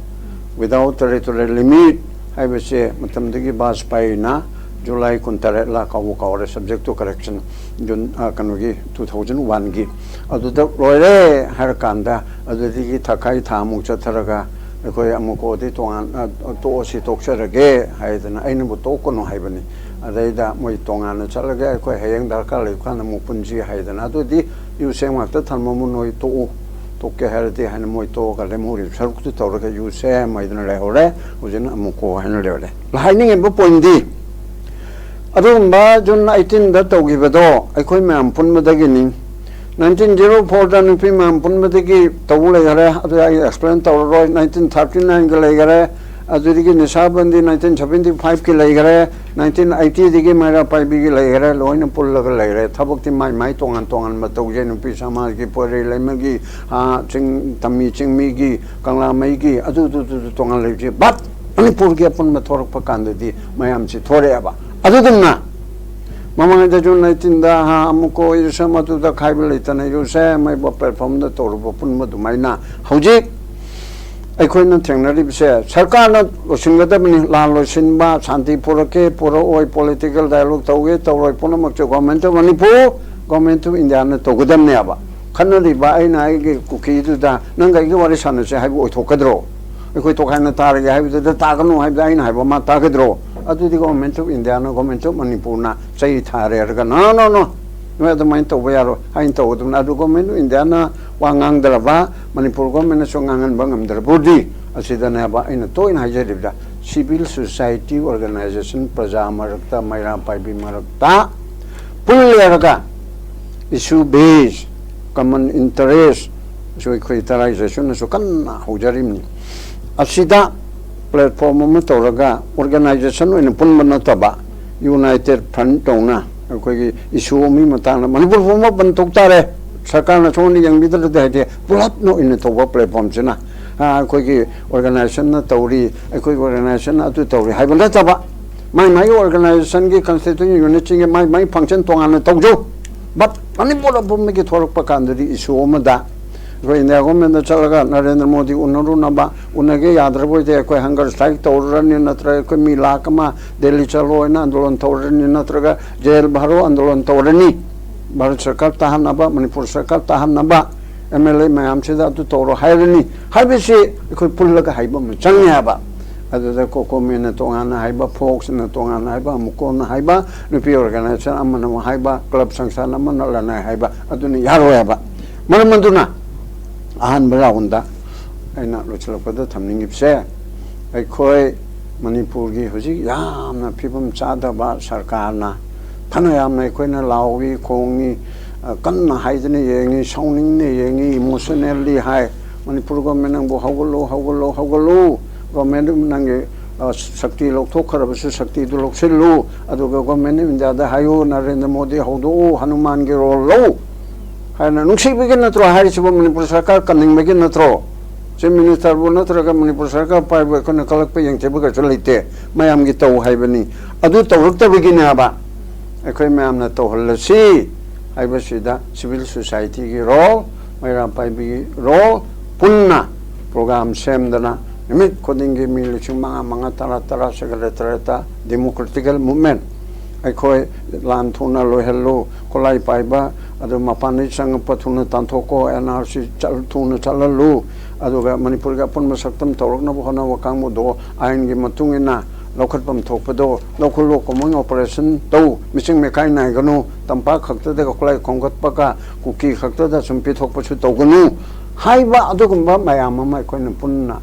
without territorial limit ꯍꯥꯏꯕꯁꯦ ꯃꯇꯝꯗꯨꯒꯤ ꯕꯥꯖꯄꯥꯏꯅ ꯖꯨꯂꯥꯏ ꯀꯨꯟꯇꯔꯦꯠꯂ ꯀꯥꯎꯕ ꯀꯥꯎꯔꯦ, subject to correction, ꯖꯨꯟ, ꯑ, ꯀꯩꯅꯣꯒꯤ two thousand oneꯒꯤ ꯑꯗꯨꯗ ꯂꯣꯏꯔꯦ ꯍꯥꯏꯔꯀꯥꯟꯗ, ꯑꯗꯨꯗꯒꯤ ꯊꯥꯈꯥꯏ ꯊꯥꯃꯨꯛ ꯆꯠꯊꯔꯒ ꯑꯩꯈꯣꯏ ꯑꯃꯨꯛꯀꯣꯗꯤ ꯇꯣꯉꯥꯟ, ꯑ, ꯇꯣꯛꯑꯁꯤ, ꯇꯣꯛꯆꯔꯒꯦ ꯍꯥꯏꯗꯅ, ꯑꯩꯅꯕꯨ ꯇꯣꯛꯀꯅꯨ ꯍꯥꯏꯕꯅꯤ꯫ ꯑꯗꯩꯗ ꯃꯣꯏ ꯇꯣꯉꯥꯟꯅ ꯆꯠꯂꯒꯦ, ꯑꯩꯈꯣꯏ ꯍꯌꯦꯡ ꯗꯔꯀꯥꯔ ꯂꯩꯕ ꯀꯥꯟꯗ ꯑꯃꯨꯛ ꯄꯨꯟꯁꯤ ꯍꯥꯏꯗꯅ, ꯑꯗꯨꯗꯤ ꯌꯨ ꯁꯦꯝ ꯉꯥꯛꯇ ꯊꯝꯃꯝꯃꯣ, ꯅꯣꯏ ꯇꯣꯛꯎ, ꯇꯣꯛꯀꯦ ꯍꯥꯏꯔꯗꯤ ꯍꯥꯏꯅ ꯃꯣꯏ ꯇꯣꯛꯑꯒ ꯂꯦꯝꯍꯧꯔꯤꯕ ꯁꯔꯨꯛꯇꯨ ꯇꯧꯔꯒ ꯌꯨ ꯁꯦꯝ ꯍꯥꯏꯗꯅ ꯂꯩꯍꯧꯔꯦ꯫ ꯍꯧꯖꯤꯛꯅ ꯑꯃꯨꯛꯀꯣ ꯍꯥꯏꯅ ꯂꯩꯍꯧꯔꯦ꯫ ꯍꯥꯏꯅꯤꯡꯉꯤꯕ ꯄꯣꯏꯟꯗꯤ, ꯑꯗꯨꯒꯨꯝꯕ ꯖꯨꯟ ꯑꯩꯠꯇꯤꯟꯗ ꯇꯧꯈꯤꯕꯗꯣ ꯑꯩꯈꯣꯏ ꯃꯌꯥꯝ ꯄꯨꯟꯕꯗꯒꯤꯅꯤ꯫ ꯅꯥꯏꯟꯇꯤꯟ ꯖꯤꯔꯣ ꯐꯣꯔꯗ ꯅꯨꯄꯤ ꯃꯌꯥꯝ ꯄꯨꯟꯕꯗꯒꯤ ꯇꯧꯕ ꯂꯩꯈꯔꯦ, ꯑꯗꯨ ꯑꯩ ꯑꯦꯛꯁꯄ꯭ꯂꯦꯟ ꯇꯧꯔꯔꯣꯏ꯫ ꯅꯥꯏꯟꯇꯤꯟ ꯊꯥꯔꯇꯤ ꯅꯥꯏꯟꯒꯤ ꯂꯩꯈꯔꯦ, ꯑꯗꯨꯗꯒꯤ ꯅꯤꯁꯥꯕꯟꯗꯤ ꯅꯥꯏꯟꯇꯤꯟ ꯁꯚꯦꯟꯇꯤ ꯐꯥꯏꯚꯀꯤ ꯂꯩꯈꯔꯦ, ꯅꯥꯏꯟꯇꯤꯟ ꯑꯩꯠꯇꯤꯗꯒꯤ ꯃꯩꯔꯥ ꯄꯥꯏꯕꯤꯒꯤ ꯂꯩꯈꯔꯦ, ꯂꯣꯏꯅ ꯄꯨꯜꯂꯒ ꯂꯩꯈꯔꯦ꯫ ꯊꯕꯛꯇꯤ ꯃꯥꯏ ꯃꯥꯏ ꯇꯣꯉꯥꯟ ꯇꯣꯉꯥꯟꯕ ꯇꯧꯖꯩ꯫ ꯅꯨꯄꯤ ꯁꯃꯥꯖꯀꯤ, ꯄꯣꯏꯔꯩ ꯂꯩꯃꯒꯤ, ꯑꯥ, ꯆꯤꯡ, ꯇꯝꯃꯤ ꯆꯤꯡꯃꯤꯒꯤ, ꯀꯪꯂꯥꯃꯩꯒꯤ, ꯑꯗꯨꯗꯨꯗꯨꯗꯨ ꯇꯣꯉꯥꯟ ꯂꯩꯕꯁꯦ꯫ But ꯃꯅꯤꯄꯨꯔꯒꯤ ꯑꯄꯨꯟꯕ ꯊꯣꯔꯛꯄ ꯀꯥꯟꯗꯗꯤ ꯃꯌꯥꯝꯁꯤ ꯊꯣꯔꯛꯑꯦꯕ꯫ ꯑꯗꯨꯒꯨꯝꯅ ꯃꯃꯥꯡꯗ ꯖꯨꯟ ꯑꯩꯠꯇꯤꯟꯗ, ꯍꯥ, ꯑꯃꯨꯛꯀ ꯑꯣꯏꯔꯁꯨ ꯃꯗꯨꯗ ꯈꯥꯏꯕ ꯂꯩꯇꯅ ꯌꯨꯁꯦ ꯃꯩꯕ ꯄ꯭ꯂꯦꯠꯐꯣꯝꯗ ꯇꯧꯔꯨꯕ ꯄꯨꯟꯕ ꯑꯗꯨꯃꯥꯏꯅ ꯍꯧꯖꯤꯛ ꯑꯩꯈꯣꯏꯅ ꯊꯦꯡꯅꯔꯤꯕꯁꯦ ꯁꯔꯀꯥꯔꯅ ꯂꯣꯏꯁꯤꯟꯒꯗꯕꯅꯤ꯫ ꯂꯥꯟ ꯂꯣꯏꯁꯤꯟꯕ, ꯁꯥꯟꯇꯤ ꯄꯨꯔꯛꯀꯦ ꯄꯨꯔꯛꯑꯣꯏ, political dialogue ꯇꯧꯒꯦ ꯇꯧꯔꯣꯏ, ꯄꯨꯝꯅꯃꯛꯁꯦ Government of Manipur, Government of Indiaꯅ ꯇꯧꯒꯗꯕꯅꯦꯕ꯫ ꯈꯟꯅꯔꯤꯕ ꯑꯩꯅ ꯑꯩꯒꯤ ꯀꯨꯀꯤꯗꯨꯗ ꯅꯪꯒ ꯑꯩꯒ ꯋꯥꯔꯤ ꯁꯥꯟꯅꯁꯦ ꯍꯥꯏꯕ ꯑꯣꯏꯊꯣꯛꯀꯗ꯭ꯔꯣ? ꯑꯩꯈꯣꯏ ꯇꯣꯈꯥꯏꯅ ꯇꯥꯔꯒꯦ ꯍꯥꯏꯕꯗꯨꯗ ꯇꯥꯒꯅꯨ ꯍꯥꯏꯕꯗ ꯑꯩꯅ ꯍꯥꯏꯕ ꯃꯥ ꯇꯥꯒꯗ꯭ꯔꯣ? ꯑꯗꯨꯗꯤ Government of Indiaꯅ, Government of Manipurꯅ ꯆꯩ ꯊꯥꯔꯦ ꯍꯥꯏꯔꯒ, "No, no, no, ꯅꯣꯏ ꯑꯗꯨꯃꯥꯏꯅ ꯇꯧꯕ ꯌꯥꯔꯣꯏ" ꯍꯥꯏꯅ ꯇꯧꯒꯗꯕꯅꯤ꯫ ꯑꯗꯨ Government of Indiaꯅ ꯋꯥ ꯉꯥꯡꯗ꯭ꯔꯕ, ꯃꯅꯤꯄꯨꯔ Governmentꯅꯁꯨ ꯉꯥꯡꯍꯟꯕ ꯉꯝꯗ꯭ꯔꯕꯨꯗꯤ, ꯑꯁꯤꯗꯅꯦꯕ ꯑꯩꯅ ꯇꯣꯏꯅ ꯍꯥꯏꯖꯔꯤꯕꯗ, civil society organization, ꯄ꯭ꯔꯖꯥ ꯃꯔꯛꯇ, ꯃꯩꯔꯥ ꯄꯥꯏꯕꯤ ꯃꯔꯛꯇ ꯄꯨꯜꯂꯦꯔꯒ issue base, common interest, ꯁꯨ ꯑꯩꯈꯣꯏ ꯇꯔꯥꯏꯖꯦꯁꯟꯅꯁꯨ ꯀꯟꯅ ꯍꯧꯖꯔꯤꯕꯅꯤ꯫ ꯑꯁꯤꯗ platform ꯑꯃ ꯇꯧꯔꯒ organization ꯑꯣꯏꯅ ꯄꯨꯟꯕ ꯅꯠꯇꯕ, United Front ꯇꯧꯅ ꯑꯩꯈꯣꯏꯒꯤ issue ꯑꯃꯒꯤ ꯃꯇꯥꯡꯗ ꯃꯅꯤꯄꯨꯔ ꯄꯨꯝꯕ ꯄꯟꯊꯣꯛ ꯇꯥꯔꯦ꯫ ꯁꯔꯀꯥꯔꯅ ꯁꯣꯝꯗ ꯌꯦꯡꯕꯤꯗ꯭ꯔꯗꯤ ꯍꯥꯏꯗꯤ ꯄꯨꯂꯞꯅ ꯑꯣꯏꯅ ꯇꯧꯕ platformꯁꯤꯅ ꯑꯩꯈꯣꯏꯒꯤ organizationꯅ ꯇꯧꯔꯤ, ꯑꯩꯈꯣꯏꯒꯤ organizationꯅ ꯑꯗꯨ ꯇꯧꯔꯤ ꯍꯥꯏꯕ ꯅꯠꯇꯕ, ꯃꯥꯏ ꯃꯥꯏꯒꯤ organizationꯒꯤ constituent unitꯁꯤꯡꯒꯤ ꯃꯥꯏ ꯃꯥꯏ function ꯇꯣꯉꯥꯟꯅ ꯇꯧꯖꯧ꯫ But ꯃꯅꯤꯄꯨꯔ ꯑꯄꯨꯝꯕꯒꯤ ꯊꯣꯔꯛꯄ ꯀꯥꯟꯗꯗꯤ issue ꯑꯃꯗ ꯑꯩꯈꯣꯏ India governmentꯗ ꯆꯠꯂꯒ ꯅꯔꯦꯟꯗ꯭ꯔ ꯃꯣꯗꯤ ꯎꯅꯔꯨꯅꯕ, ꯎꯅꯒꯦ ꯌꯥꯗ꯭ꯔꯕ ꯑꯣꯏꯗꯤ ꯑꯩꯈꯣꯏ hunger strike ꯇꯧꯔꯨꯔꯅꯤ, ꯅꯠꯇ꯭ꯔꯒ ꯑꯩꯈꯣꯏ ꯃꯤ ꯂꯥꯈ ꯑꯃ ꯗꯦꯜꯂꯤ ꯆꯠꯂꯣ ꯍꯥꯏꯅ ꯑꯟꯗꯣꯂꯟ ꯇꯧꯔꯅꯤ, ꯅꯠꯇ꯭ꯔꯒ ꯖꯦꯜ ꯚꯔꯣ ꯑꯟꯗꯣꯂꯟ ꯇꯧꯔꯅꯤ, ꯚꯥꯔꯠ ꯁꯔꯀꯥꯔ ꯇꯥꯍꯟꯅꯕ, ꯃꯅꯤꯄꯨꯔ ꯁꯔꯀꯥꯔ ꯇꯥꯍꯟꯅꯕ, MLA ꯃꯌꯥꯝꯁꯤꯗ ꯑꯗꯨ ꯇꯧꯔꯣ ꯍꯥꯏꯔꯅꯤ ꯍꯥꯏꯕꯁꯤ ꯑꯩꯈꯣꯏ ꯄꯨꯜꯂꯒ ꯍꯥꯏꯕ ꯑꯃ ꯆꯪꯉꯦ ꯍꯥꯏꯕ꯫ ꯑꯗꯨꯗ COCOMIꯅ ꯇꯣꯉꯥꯟꯅ ꯍꯥꯏꯕ, FOCSꯅ ꯇꯣꯉꯥꯟꯅ ꯍꯥꯏꯕ, ꯑꯃꯨꯛꯀꯣꯟꯅ ꯍꯥꯏꯕ, ꯅꯨꯄꯤ organization ꯑꯃꯅ ꯑꯃꯨꯛ ꯍꯥꯏꯕ, club ꯁꯪꯁꯊꯥꯟ ꯑꯃꯅ ꯂꯅꯥꯏ ꯍꯥꯏꯕ, ꯑꯗꯨꯅ ꯌꯥꯔꯣꯏ ꯍꯥꯏꯕ꯫ ꯃꯔꯝ ꯑꯗꯨꯅ ꯑꯍꯥꯟꯕ roundꯗ ꯑꯩꯅ ꯂꯣꯏꯁꯤꯜꯂꯛꯄꯗ ꯊꯝꯅꯤꯡꯉꯤꯕꯁꯦ, ꯑꯩꯈꯣꯏ ꯃꯅꯤꯄꯨꯔꯒꯤ ꯍꯧꯖꯤꯛ ꯌꯥꯝꯅ ꯐꯤꯕꯝ ꯆꯥꯗꯕ ꯁꯔꯀꯥꯔꯅ, ꯐꯅ ꯌꯥꯝꯅ ꯑꯩꯈꯣꯏꯅ ꯂꯥꯎꯏ ꯈꯣꯡꯉꯤ, ꯑ, ꯀꯟꯅ ꯍꯥꯏꯗꯅ ꯌꯦꯡꯉꯤ, ꯁꯥꯎꯅꯤꯡꯅ ꯌꯦꯡꯉꯤ, emotionally ꯍꯥꯏ, "ꯃꯅꯤꯄꯨꯔ government ꯅꯪꯕꯨ ꯍꯧꯒꯠꯂꯨ, ꯍꯧꯒꯠꯂꯨ, ꯍꯧꯒꯠꯂꯨ꯫ Government ꯅꯪꯒꯤ, ꯑ, ꯁꯛꯇꯤ ꯂꯧꯊꯣꯛꯈ꯭ꯔꯕꯁꯨ ꯁꯛꯇꯤꯗꯨ ꯂꯧꯁꯤꯜꯂꯨ꯫ ꯑꯗꯨꯒ Government of Indiaꯗ ꯍꯥꯏꯌꯨ, ꯅꯔꯦꯟꯗ꯭ꯔ ꯃꯣꯗꯤ ꯍꯧꯗꯣꯛꯎ, ꯍꯅꯨꯃꯥꯟꯒꯤ role ꯂꯧ" ꯍꯥꯏꯅ ꯅꯨꯡꯁꯤꯕꯒꯤ ꯅꯠꯇ꯭ꯔꯣ ꯍꯥꯏꯔꯤꯁꯤꯕꯨ? ꯃꯅꯤꯄꯨꯔ ꯁꯔꯀꯥꯔ ꯀꯟꯅꯤꯡꯕꯒꯤ ꯅꯠꯇ꯭ꯔꯣ? Chief Ministerꯕꯨ ꯅꯠꯇ꯭ꯔꯒ ꯃꯅꯤꯄꯨꯔ ꯁꯔꯀꯥꯔ ꯄꯥꯏꯕ ꯑꯩꯈꯣꯏꯅ ꯀꯜꯂꯛꯄ ꯌꯦꯡꯊꯤꯕ ꯀꯩꯁꯨ ꯂꯩꯇꯦ꯫ ꯃꯌꯥꯝꯒꯤ ꯇꯧ ꯍꯥꯏꯕꯅꯤ꯫ ꯑꯗꯨ ꯇꯧꯔꯛꯇꯕꯒꯤꯅꯦꯕ꯫ ꯑꯩꯈꯣꯏ ꯃꯌꯥꯝꯅ ꯇꯧꯍꯜꯂꯁꯤ ꯍꯥꯏꯕꯁꯤꯗ civil societyꯒꯤ role, ꯃꯩꯔꯥ ꯄꯥꯏꯕꯤꯒꯤ role, ꯄꯨꯟꯅ program ꯁꯦꯝꯗꯅ ꯅꯨꯃꯤꯠ ꯈꯨꯗꯤꯡꯒꯤ ꯃꯤ ꯂꯤꯁꯤꯡ ꯃꯉꯥ, ꯃꯉꯥ, ꯇꯔꯥ, ꯇꯔꯥ secretariatꯇ democratical movement, ꯑꯩꯈꯣꯏ ꯂꯥꯟ ꯊꯨꯅ ꯂꯣꯏꯍꯜꯂꯨ, ꯈꯨꯠꯂꯥꯏ ꯄꯥꯏꯕ ꯑꯗꯨ ꯃꯄꯥꯟꯗꯒꯤ ꯆꯪꯉꯛꯄ ꯊꯨꯅ ꯇꯥꯟꯊꯣꯛꯀꯣ, NRC ꯆꯠ-, ꯊꯨꯅ ꯆꯠꯍꯜꯂꯨ, ꯑꯗꯨꯒ ꯃꯅꯤꯄꯨꯔꯒꯤ ꯑꯄꯨꯟꯕ ꯁꯛꯇꯝ ꯇꯧꯔꯛꯅꯕ ꯍꯣꯠꯅꯕ ꯀꯥꯡꯕꯨꯗꯣ ꯑꯥꯏꯟꯒꯤ ꯃꯇꯨꯡ ꯏꯟꯅ ꯂꯧꯈꯠꯐꯝ ꯊꯣꯛꯄꯗꯣ ꯂꯧꯈꯠꯂꯨ, common operation ꯇꯧ, ꯃꯤꯆꯪ ꯃꯤꯈꯥꯏ ꯅꯥꯏꯒꯅꯨ, ꯇꯝꯄꯥꯛ ꯈꯛꯇꯗ ꯈꯨꯠꯂꯥꯏ ꯈꯣꯝꯒꯠꯄꯒ ꯀꯨꯀꯤ ꯈꯛꯇꯗ ꯁꯨꯝ ꯄꯤꯊꯣꯛꯄꯁꯨ ꯇꯧꯒꯅꯨ ꯍꯥꯏꯕ ꯑꯗꯨꯒꯨꯝꯕ ꯃꯌꯥꯝ ꯑꯃ ꯑꯩꯈꯣꯏꯅ ꯄꯨꯟꯅ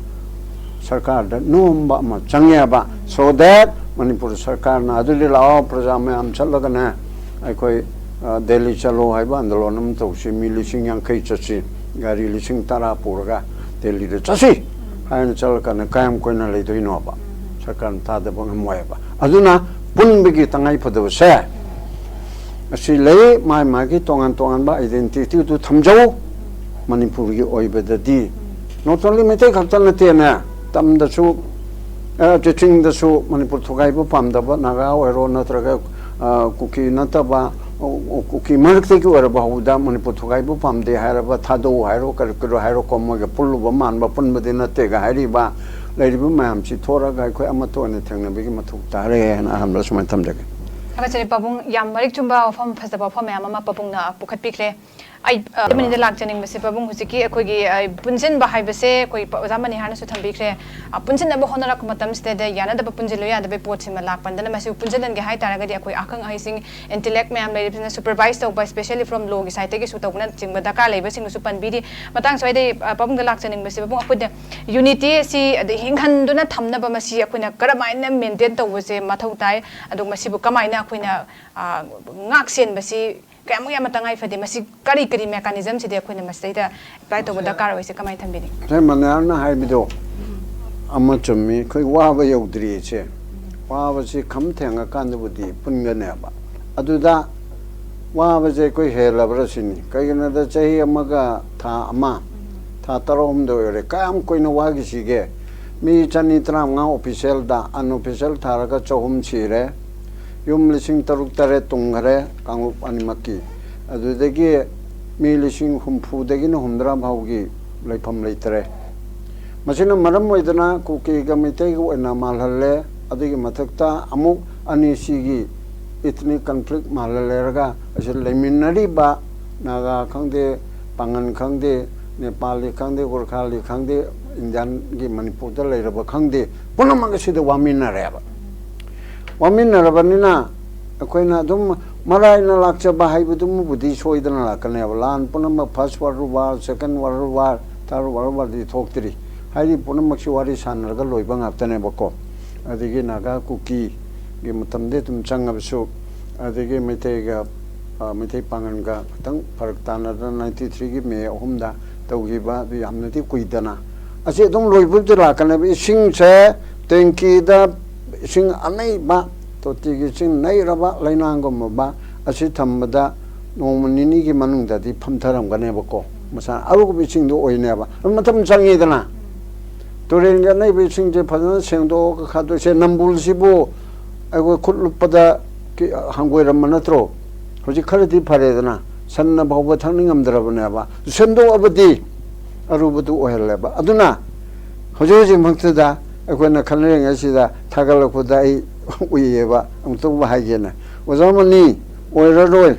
ꯁꯔꯀꯥꯔꯗ ꯅꯣꯝꯕ ꯑꯃ ꯆꯪꯉꯦꯕ꯫ So that ꯃꯅꯤꯄꯨꯔ ꯁꯔꯀꯥꯔꯅ ꯑꯗꯨꯗꯤ ꯂꯥꯛꯑꯣ, ꯄ꯭ꯔꯖꯥ ꯃꯌꯥꯝ ꯆꯠꯂꯒꯅꯦ, ꯑꯩꯈꯣꯏ, ꯑ, ꯗꯦꯜꯂꯤ ꯆꯠꯂꯣ ꯍꯥꯏꯕ ꯑꯟꯗꯣꯂꯟ ꯑꯃ ꯇꯧꯁꯤ, ꯃꯤ ꯂꯤꯁꯤꯡ ꯌꯥꯡꯈꯩ ꯆꯠꯁꯤ, ꯒꯥꯔꯤ ꯂꯤꯁꯤꯡ ꯇꯔꯥ ꯄꯨꯔꯒ ꯗꯦꯜꯂꯤꯗ ꯆꯠꯁꯤ ꯍꯥꯏꯅ ꯆꯠꯂꯀꯥꯟꯗ ꯀꯌꯥꯝ ꯀꯨꯏꯅ ꯂꯩꯗꯣꯏꯅꯣꯕ? ꯁꯔꯀꯥꯔꯅ ꯊꯥꯗꯕ ꯉꯝꯃꯣꯏꯕ꯫ ꯑꯗꯨꯅ ꯄꯨꯟꯕꯒꯤ ꯇꯉꯥꯏ ꯐꯗꯕꯁꯦ ꯑꯁꯤ ꯂꯩ꯫ ꯃꯥꯏ ꯃꯥꯒꯤ ꯇꯣꯉꯥꯟ ꯇꯣꯉꯥꯟꯕ identityꯗꯨ ꯊꯝꯖꯧ꯫ ꯃꯅꯤꯄꯨꯔꯒꯤ ꯑꯣꯏꯕꯗꯗꯤ Not only ꯃꯩꯇꯩ ꯈꯛꯇ ꯅꯠꯇꯦꯅꯦ, ꯇꯝꯗꯁꯨ, ꯑ, ꯆꯤꯡꯗꯁꯨ ꯃꯅꯤꯄꯨꯔ ꯊꯨꯒꯥꯏꯕ ꯄꯥꯝꯗꯕ ꯅꯥꯒꯥ ꯑꯣꯏꯔꯣ, ꯅꯠꯇ꯭ꯔꯒ, ꯑ, ꯀꯨꯀꯤ ꯅꯠꯇꯕ, ꯑ, ꯀꯨꯀꯤ ꯃꯔꯛꯇꯒꯤ ꯑꯣꯏꯔꯕ ꯍꯧꯕꯗ ꯃꯅꯤꯄꯨꯔ ꯊꯨꯒꯥꯏꯕ ꯄꯥꯝꯗꯦ ꯍꯥꯏꯔꯕ, ꯊꯥꯗꯧ ꯍꯥꯏꯔꯣ, ꯀꯔꯤ ꯀꯔꯤ ꯍꯥꯏꯔꯣꯀꯣ, ꯃꯣꯏꯒ ꯄꯨꯜꯂꯨꯕ ꯃꯥꯟꯕ ꯄꯨꯟꯕꯗꯤ ꯅꯠꯇꯦꯒ ꯍꯥꯏꯔꯤꯕ, ꯂꯩꯔꯤꯕ ꯃꯌꯥꯝꯁꯤ ꯊꯣꯔꯒ ꯑꯩꯈꯣꯏ ꯑꯃꯠꯇ ꯑꯣꯏꯅ ꯊꯦꯡꯅꯕꯒꯤ ꯃꯊꯧ ꯇꯥꯔꯦ ꯍꯥꯏꯅ ꯑꯍꯥꯟꯕꯗ ꯁꯨꯃꯥꯏꯅ ꯊꯝꯖꯒꯦ꯫ ꯊꯥꯒꯠꯆꯔꯤ ꯄꯥꯕꯨꯡ, ꯌꯥꯝ ꯃꯔꯤꯛ ꯆꯨꯝꯕ ꯋꯥꯐꯝ, ꯐꯖꯕ ꯋꯥꯐꯝ ꯃꯌꯥꯝ ꯑꯃ ꯄꯥꯕꯨꯡꯅ ꯄꯨꯈꯠꯄꯤꯈ꯭ꯔꯦ꯫ ꯑꯩ, ꯑ, ꯑꯃꯅꯤꯗ ꯂꯥꯛꯆꯅꯤꯡꯕꯁꯦ, ꯄꯥꯕꯨꯡ, ꯍꯧꯖꯤꯛꯀꯤ ꯑꯩꯈꯣꯏꯒꯤ, ꯑ, ꯄꯨꯟꯁꯤꯟꯕ ꯍꯥꯏꯕꯁꯦ ꯑꯩꯈꯣꯏ ꯄ-, ꯑꯣꯖꯥ ꯃꯅꯤꯍꯥꯔꯅꯁꯨ ꯊꯝꯕꯤꯈ꯭ꯔꯦ꯫ ꯑ, ꯄꯨꯟꯁꯤꯟꯅꯕ ꯍꯣꯠꯅꯔꯛꯄ ꯃꯇꯝꯁꯤꯗꯩꯗ ꯌꯥꯅꯗꯕ ꯄꯨꯟꯁꯤꯜꯂꯨ ꯌꯥꯗꯕꯒꯤ ꯄꯣꯠꯁꯤꯃ ꯂꯥꯛꯄ ꯅꯠꯇꯅ, ꯃꯁꯤꯕꯨ ꯄꯨꯟꯁꯤꯟꯍꯟꯒꯦ ꯍꯥꯏ ꯇꯥꯔꯒꯗꯤ ꯑꯩꯈꯣꯏ ꯑꯈꯪ ꯑꯍꯩꯁꯤꯡ, intellect ꯃꯌꯥꯝ ꯂꯩꯔꯤꯕꯁꯤꯅ supervise ꯇꯧꯕ, especially from law ꯒꯤ side ꯇꯒꯤꯁꯨ ꯇꯧꯕꯅꯆꯤꯡꯕ ꯗꯔꯀꯥꯔ ꯂꯩꯕꯁꯤꯡꯗꯨꯁꯨ ꯄꯟꯕꯤꯔꯤ꯫ ꯃꯇꯥꯡ ꯁ꯭ꯋꯥꯏꯗꯩ, ꯑ, ꯄꯥꯕꯨꯡꯗ ꯂꯥꯛꯆꯅꯤꯡꯕꯁꯦ, ꯄꯥꯕꯨꯡ, ꯑꯩꯈꯣꯏꯗ unity ꯑꯁꯤ ꯑꯗꯩ ꯍꯤꯡꯍꯟꯗꯨꯅ ꯊꯝꯅꯕ ꯃꯁꯤ ꯑꯩꯈꯣꯏꯅ ꯀꯔꯝꯍꯥꯏꯅ maintain ꯇꯧꯕꯁꯦ ꯃꯊꯧ ꯇꯥꯏ? ꯑꯗꯨꯒ ꯃꯁꯤꯕꯨ ꯀꯃꯥꯏꯅ ꯑꯩꯈꯣꯏꯅ, ꯑ, ꯉꯥꯛ ꯁꯦꯟꯕꯁꯤ ꯀꯌꯥꯃꯨꯛ ꯌꯥꯝꯅ ꯇꯉꯥꯏ ꯐꯗꯦ? ꯃꯁꯤ ꯀꯔꯤ ꯀꯔꯤ mechanism ꯁꯤꯗꯤ ꯑꯩꯈꯣꯏꯅ ꯃꯁꯤꯗꯩꯗ apply ꯇꯧꯕ ꯗꯔꯀꯥꯔ ꯑꯣꯏꯁꯦ ꯀꯃꯥꯏꯅ ꯊꯝꯕꯤꯅꯤ? ꯁꯦ ꯃꯅꯤꯍꯥꯔꯅ ꯍꯥꯏꯕꯗꯣ ꯑꯃ ꯆꯨꯝꯃꯤ, ꯑꯩꯈꯣꯏ ꯋꯥꯕ ꯌꯧꯗ꯭ꯔꯤ ꯏꯆꯦ꯫ ꯋꯥꯕꯁꯤ ꯈꯝ ꯊꯦꯡꯉꯀꯥꯟꯗꯕꯨꯗꯤ ꯄꯨꯟꯒꯅꯦꯕ꯫ ꯑꯗꯨꯗ ꯋꯥꯕꯁꯦ ꯑꯩꯈꯣꯏ ꯍꯦꯜꯂꯕ꯭ꯔꯥ ꯁꯤꯅꯤ꯫ ꯀꯩꯒꯤꯅꯣꯗ ꯆꯍꯤ ꯑꯃꯒ ꯊꯥ ꯑꯃ, ꯊꯥ ꯇꯔꯥꯍꯨꯝꯗꯣꯏ ꯑꯣꯏꯔꯦ꯫ ꯀꯌꯥꯝ ꯀꯨꯏꯅ ꯋꯥꯈꯤꯁꯤꯒꯦ? ꯃꯤ ꯆꯅꯤ ꯇꯔꯥꯃꯉꯥ official ꯗ, unofficial ꯊꯥꯔꯒ ꯆꯍꯨꯝ ꯁꯤꯔꯦ꯫ ꯌꯨꯝ ꯂꯤꯁꯤꯡ ꯇꯔꯨꯛ ꯇꯔꯦꯠ ꯇꯨꯝꯈꯔꯦ ꯀꯥꯡꯂꯨꯞ ꯑꯅꯤꯃꯛꯀꯤ꯫ ꯑꯗꯨꯗꯒꯤ ꯃꯤ ꯂꯤꯁꯤꯡ ꯍꯨꯝꯐꯨꯗꯒꯤꯅ ꯍꯨꯝꯗ꯭ꯔꯥ ꯐꯥꯎꯒꯤ ꯂꯩꯐꯝ ꯂꯩꯇꯔꯦ꯫ ꯃꯁꯤꯅ ꯃꯔꯝ ꯑꯣꯏꯗꯅ ꯀꯨꯀꯤꯒ ꯃꯩꯇꯩꯒ ꯑꯣꯏꯅ ꯃꯥꯜꯍꯜꯂꯦ꯫ ꯑꯗꯨꯒꯤ ꯃꯊꯛꯇ ꯑꯃꯨꯛ ꯑꯅꯤꯁꯤꯒꯤ ethnic conflict ꯃꯥꯜꯍꯜꯂꯦꯔꯒ ꯑꯁꯤ ꯂꯩꯃꯤꯟꯅꯔꯤꯕ ꯅꯥꯒꯥ ꯈꯪꯗꯦ, ꯄꯥꯉꯟ ꯈꯪꯗꯦ, ꯅꯦꯄꯥꯂꯤ ꯈꯪꯗꯦ, ꯒꯣꯔꯈꯥꯂꯤ ꯈꯪꯗꯦ, ꯏꯟꯗꯤꯌꯥꯟꯒꯤ ꯃꯅꯤꯄꯨꯔꯗ ꯂꯩꯔꯕ ꯈꯪꯗꯦ, ꯄꯨꯝꯅꯃꯛ ꯑꯁꯤꯗ ꯋꯥꯃꯤꯟꯅꯔꯦꯕ꯫ ꯋꯥꯃꯤꯟꯅꯔꯕꯅꯤꯅ ꯑꯩꯈꯣꯏꯅ ꯑꯗꯨꯝ ꯃꯔꯥꯏꯅ ꯂꯥꯛꯆꯕ ꯍꯥꯏꯕꯗꯨꯃꯕꯨꯗꯤ ꯁꯣꯏꯗꯅ ꯂꯥꯛꯀꯅꯦꯕ꯫ ꯂꯥꯟ ꯄꯨꯝꯅꯃꯛ first world war, second world war, third world war ꯗꯤ ꯊꯣꯛꯇ꯭ꯔꯤ꯫ ꯍꯥꯏꯔꯤꯕ ꯄꯨꯝꯅꯃꯛꯁꯤ ꯋꯥꯔꯤ ꯁꯥꯟꯅꯔꯒ ꯂꯣꯏꯕ ꯉꯥꯛꯇꯅꯦꯕꯀꯣ꯫ ꯑꯗꯒꯤ ꯅꯥꯒꯥ ꯀꯨꯀꯤꯒꯤ ꯃꯇꯝꯗꯤ ꯑꯗꯨꯝ ꯆꯪꯉꯕꯁꯨ, ꯑꯗꯒꯤ ꯃꯩꯇꯩꯒ, ꯑ, ꯃꯩꯇꯩ ꯄꯥꯉꯟꯒ ꯈꯤꯇꯪ ꯐꯔꯛ ꯇꯥꯅꯗꯅ ninety three ꯒꯤ ꯃꯦ ꯑꯍꯨꯝꯗ ꯇꯧꯈꯤꯕ ꯑꯗꯨ ꯌꯥꯝꯅꯗꯤ ꯀꯨꯏꯗꯅ꯫ ꯑꯁꯤ ꯑꯗꯨꯝ ꯂꯣꯏꯕꯕꯨꯗꯤ ꯂꯥꯛꯀꯅꯦꯕ꯫ ꯏꯁꯤꯡꯁꯦ ꯇꯦꯡꯀꯤꯗ ꯏꯁꯤꯡ ꯑꯅꯩꯕ, ꯇꯣꯇꯤꯒꯤ ꯏꯁꯤꯡ ꯅꯩꯔꯕ ꯂꯩꯅꯥꯡꯒꯨꯝꯂꯕ ꯑꯁꯤ ꯊꯝꯕꯗ ꯅꯣꯡꯃ ꯅꯤꯅꯤꯒꯤ ꯃꯅꯨꯡꯗꯗꯤ ꯐꯝꯊꯔꯝꯒꯅꯦꯕꯀꯣ꯫ ꯃꯁꯥ ꯑꯔꯨꯕ ꯏꯁꯤꯡꯗꯣ ꯑꯣꯏꯅꯦꯕ꯫ ꯑꯗꯨ ꯃꯇꯝ ꯆꯪꯉꯤꯗꯅ꯫ ꯇꯨꯔꯦꯜꯒꯤ ꯑꯅꯩꯕ ꯏꯁꯤꯡꯁꯦ ꯐꯖꯅ ꯁꯦꯡꯗꯣꯛꯑꯒ ꯈꯥꯗꯣꯛꯁꯦ꯫ ꯅꯝꯕꯨꯜꯁꯤꯕꯨ ꯑꯩꯈꯣꯏ ꯈꯨꯠ ꯂꯨꯞꯄꯗ ꯀꯤ-, ꯍꯪꯒꯣꯏꯔꯝꯕ ꯅꯠꯇ꯭ꯔꯣ? ꯍꯧꯖꯤꯛ ꯈꯔꯗꯤ ꯐꯔꯦꯗꯅ, ꯁꯟꯅ ꯐꯥꯎꯕ ꯊꯛꯅꯤꯡꯉꯝꯗ꯭ꯔꯕꯅꯦꯕ꯫ ꯁꯦꯝꯗꯣꯛꯑꯕꯗꯤ ꯑꯔꯨꯕꯗꯨ ꯑꯣꯏꯍꯜꯂꯦꯕ꯫ ꯑꯗꯨꯅ ꯍꯧꯖꯤꯛ ꯍꯧꯖꯤꯛꯃꯛꯇꯗ ꯑꯩꯈꯣꯏꯅ ꯈꯟꯅꯔꯤꯉꯩꯁꯤꯗ ꯊꯥꯒꯠꯂꯛꯄꯗ ꯑꯩ ꯎꯏꯌꯦꯕ꯫ ꯑꯃꯨꯛꯇꯕꯨ ꯍꯥꯏꯒꯦꯅ, ꯑꯣꯖꯥ ꯃꯅꯤ, ꯑꯣꯏꯔꯔꯣꯏ,